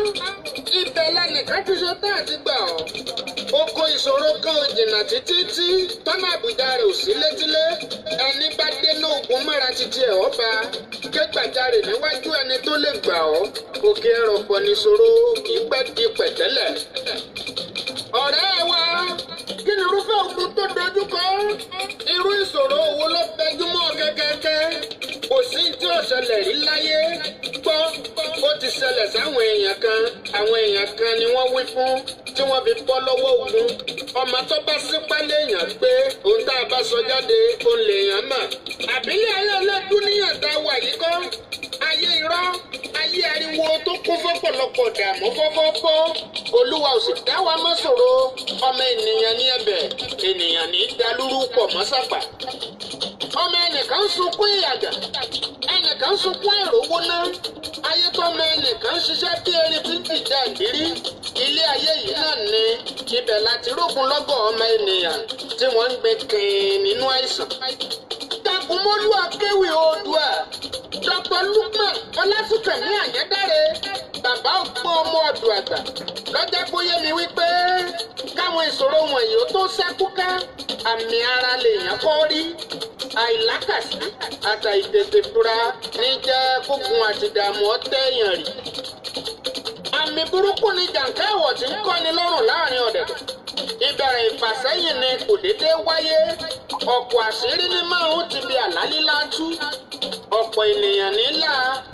Ibẹ̀ lẹnìkan ti ṣe tán àti gbà ọ́. Oko ìṣòro kan ò jìnnà títí tí tọ́nà àbújá rẹ̀ ò sí létílé. Ẹni bá dé lóògùn mọ́ra títí ẹ̀ ọ́ bá. Ké gbàjarè níwájú ẹni tó lè gbà ọ́. Òkè ẹrọ̀pọ̀ nìṣòro kì í pẹ́ di pẹ̀tẹ́lẹ̀. Ọ̀rẹ́ wa, kí ni irúfẹ́ ogun tó dojú kọ? Irú ìṣòro wo ló fẹjú mọ́ kẹ́kẹ́kẹ́? Kò sí tí ò ṣẹlẹ̀ rí láyé. Gbọ́, ó ti ṣẹlẹ̀ sáwọn èèyàn kan. Àwọn èèyàn kan ni wọ́n wí fún tí wọ́n fi bọ́ lọ́wọ́ ogun. Ọmọ tó bá sípá léèyàn pé ohun tá a bá sọ jáde òun lèèyàn mọ̀. Àbílẹ̀ ayé ọlọ́dún níyàn tá a wà yìí kọ́. Ayé irọ́, ayé ariwo tó kún fọ́pọ̀lọpọ̀ dààmú fọ́fọ́fọ́. Olúwa ò sì dá wa mọ́ ṣòro. Ọmọ ènìyàn ní ẹ̀bẹ̀, ènìyàn ní dalúrú pọ̀ mọ́ sàpà. Ọmọ ẹnìkan ń sunkún ìyàgà, ẹnìkan ń sunkún àìrówó ná. Ayé tọ́mọ ẹnìkan ń ṣiṣẹ́ bí erin tí ń dìjà ìdírí. Ilé ayé yìí náà ni ibẹ̀ láti rógun lọ́gọ̀ ọmọ ènìyàn tí wọ́n ń gbé kìn nínú àìsàn. Jagunmólú akéwì Oòduà, Dr. Lukman Ọlásùnkànmí Àyẹ́dáre, bàbá ògbọ́n ọmọ ọ̀dọ̀ àgbà, lọ́jọ́ kó yé mi wípé káwọn ìṣòro wọ̀nyí ó tó ṣẹ́kúká, àmì ara lèèyàn kọ́ rí. Àìlákàsí àtàìtètè fura ní jẹ́ kógun àti ìdààmú ọ̀tẹ̀ èèyàn rí. Àmì burúkú ni jàǹká ẹ̀wọ̀ tí ń kọ́ni lọ́rùn láàrin ọ̀dẹ̀dẹ̀. Ìbẹ̀rẹ̀ ìfàsẹ́yìn ni kò déédéé wáyé. Ọ̀pọ̀ àṣírí ní márùn-ún ti bi àlá lílá tú. Ọ̀pọ̀ ènìyàn nílà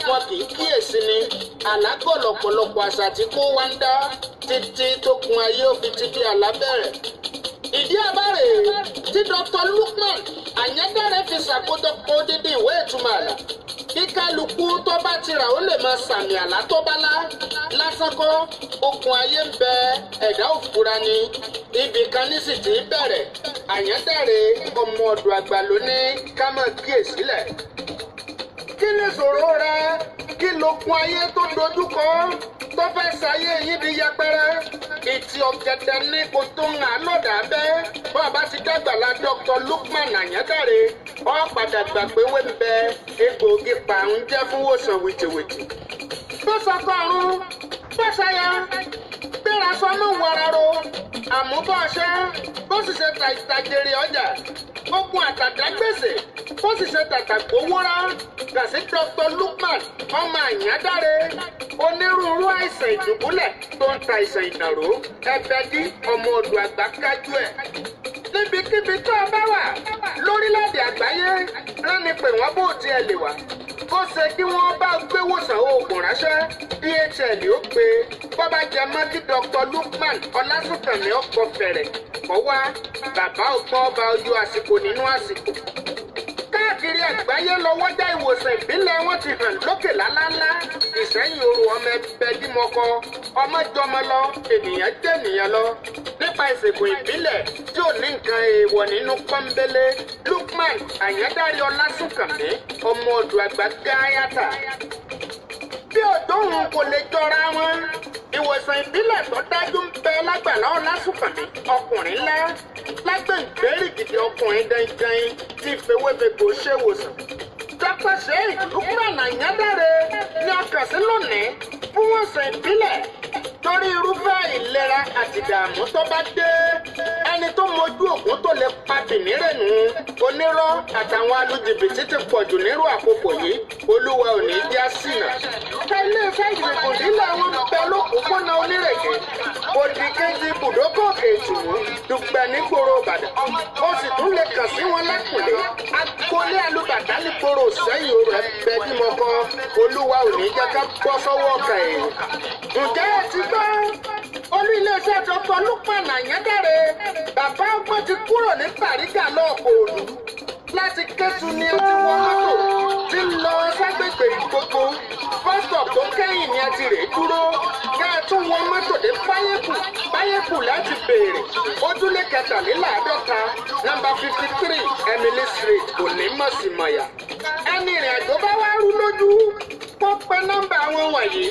wọn kì í kíyèsí ni. Àlágọ̀ lọ̀pọ̀lọpọ̀ àṣà tí kò wá ń dá títí tó kun ayé ó fi ti bí àlá bẹ̀rẹ̀. Ìdí àbárè tí Dr. Lukman Àyẹ́dáre fi ṣàkójọpọ̀ odidi ìwé ìtumọ̀ àlá. Kí kálukú tó bá ti rà ó lè máa sàmì àlá tó bá lá. Lásán kọ́, okùn ayé ń bẹ ẹ̀dá òfura ni. Ibì kan ní sì ti bẹ̀rẹ̀. Àyẹ́dáre ọmọ ọ̀dọ̀ àgbà ló ní ká máa kíyèsílẹ̀. Kí ni ìṣòro rẹ? Kí lókun ayé tó dojúkọ tó fẹ́ ṣayé yín di yẹpẹrẹ? Ìtì ọ̀gẹ̀dẹ̀ ní kò tó ń hàn lọ́dà bẹ́ẹ̀. Bá a bá ti dàgbà la Dr. Lukman Àyẹ́dáre, ó padà gbà pé wé ń bẹ egbòogi pàrún jẹ́ fún wòsàn wìtìwìtì. Bó sọkọ ọ̀run, bó ṣaya, gbéra sọmú wararo, àmúbọ̀ṣẹ́, bó sì ṣe ta ìtàjèrè ọjà, ogun àtàdá gbèsè, bó sì ṣe tàtà gbówórá, kà sí Dr. Lukman ọmọ Àyẹ́dáre, onírúurú àìsàn ìdùbúlẹ̀ tó ń ta àìsàn ìdàrú, ẹbẹdí ọmọ ọdọ àgbà kájú ẹ̀. Níbikíbi tó o bá wà lórílẹ̀‐èdè àgbáyé, rán ni pé wọ́n bó tiẹ̀ lè wà. Bó ṣe kí wọ́n bá gbé wòsàn oògùn ránṣẹ́, DHL ó gbé. Bọ́bá jẹ mọ́ kí Dr. Lukman Ọlásùnkànmí ọkọ̀ fẹ̀rẹ̀ kọ́ wá, bàbá ọgbọ́n ọba ojú àsìkò nínú àsìkò. Káàkiri àgbáyé lọ́wọ́jà ìwòsàn ìbílẹ̀ wọn ti hàn lókè lálálá. Ìsẹ́yìn oru ọmọ ẹbẹ dímọkọ, ọmọ jọmọ lọ, ènìyàn jẹ́ ènìyàn lọ. Nípa ìṣègùn ìbílẹ̀ tí ò ní nǹkan èèwọ̀ nínú pọ́nbélé, Lukman Àyẹ́dáre Ọlásùnkànmí ọmọ ọ̀dọ̀ àgbà gáyàtà. Bí òdòhùn kò lè jọra wọn, ìwòsàn ìbílẹ̀ tó dájú ń bẹ lágbàlá Ọlásùnkànmí ọkùnrin ńlá lágbèǹgbèrè gidi ọkùnrin dandan tí fewéfegbò ṣèwòsàn. Dr. Sheikh Lukman Àyẹ́dáre ni a kàn sí lónìí fún wòsàn ìbílẹ̀ torí irúfẹ́ ìlera àti ìdààmú tó bá dé. Ẹni tó mojú ògùn tó lè pa bìnírènù onírọ́ àtàwọn alújìbìtì ti pọ̀jù nírú àkókò yìí. Olúwa ò ní já sínà. Ká iléeṣẹ́ ìṣègùn ìbílẹ̀ wọn ń bẹ lókùnkúnná onírèké. Òdì kejì ibùdókọ̀ òkè ìtùnú dùgbẹ̀ nígboro Ìbàdàn. Ó sì tún lè kàn sí wọn lẹ́kùnlé. Agboolé alúbàtà nígboro Ìsẹ́yìn rẹ̀ bẹ bímọ kan. Olúwa ò ní jẹ́ ká bọ́ sọ́wọ́ ọkàn èèyàn. Ǹjẹ́ ẹ ti gbọ́? Olú iléeṣẹ́ Dr. Lukman Àyẹ́dáre, bàbá ọgbọ́n ti kúrò ní Bàrígà lọ́ọ̀kọ̀ òdu. Láti Kétu ni ẹ ti wọ mọ́tò tí ń lọ ságbègbè gbogbo. Bọ́sítọ̀ tó kẹ́yìn ni ẹ ti rèé dúró. Ká ẹ tún wọ mọ́tò dé Báyẹ̀kù, Báyẹ̀kù láti béèrè. Ojúlé 53, nọ́mbà 53, Emily Street, Onímọ̀símọ̀yà. Ẹni ìrìn àjò bá wá rú lójú, kó pe nọ́mbà wọn wọ̀nyí: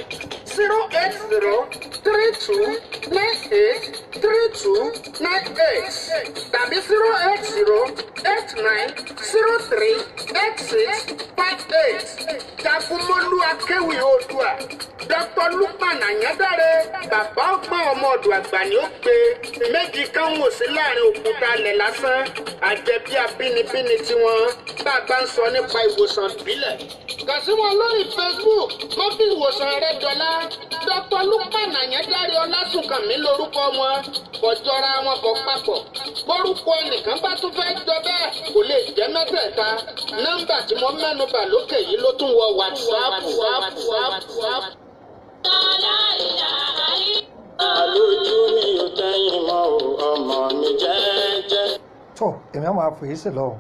080 32983298 tàbí 08089038658. Jagunmólú Akéwì Oòduà, Dr. Lukman Àyàndáre, bàbá ọgbọ́n ọmọ ọ̀dọ̀ àgbà ni ó gbé méjì kan wò sí láàrin òkúta alẹ̀ lásán àjẹbí abínibíni tiwọn bá a bá ń sọ nípa ìwòsàn ìbílẹ̀. Kàn sí wọn lórí Facebook, mọ́ fi ìwòsàn rẹ dọ́là. Dr. Lukman Àyàndáre Ọlásùnkànmí lórúkọ wọn, kò jọra wọn, kò papọ̀. Bórúkọ ẹnìkan bá tún fẹ́ jọ bẹ́ẹ̀, kò lè jẹ́ mẹ́tẹ̀ẹ̀ta. Nọ́mbà tí mo mẹ́nu bà lókè yìí ló tún wọ WhatsApp. Àlójú mi ò tẹ́yìn mọ́ o, ọmọ mi jẹ́jẹ́. Tó èmi àwọn àfòyísè lọ o.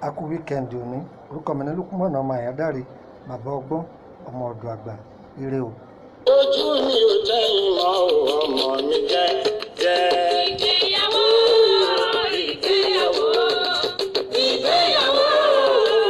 A kú weekend òní. Orúkọ mi ní Lukumọ̀nà ọmọ Àyàndáre, bàbá ọgbọ́n ọmọ ọ̀dọ̀ àgbà. Ire o. Ojú mi ò tẹ́yìn mọ́ o, ọmọ mi jẹ́jẹ́.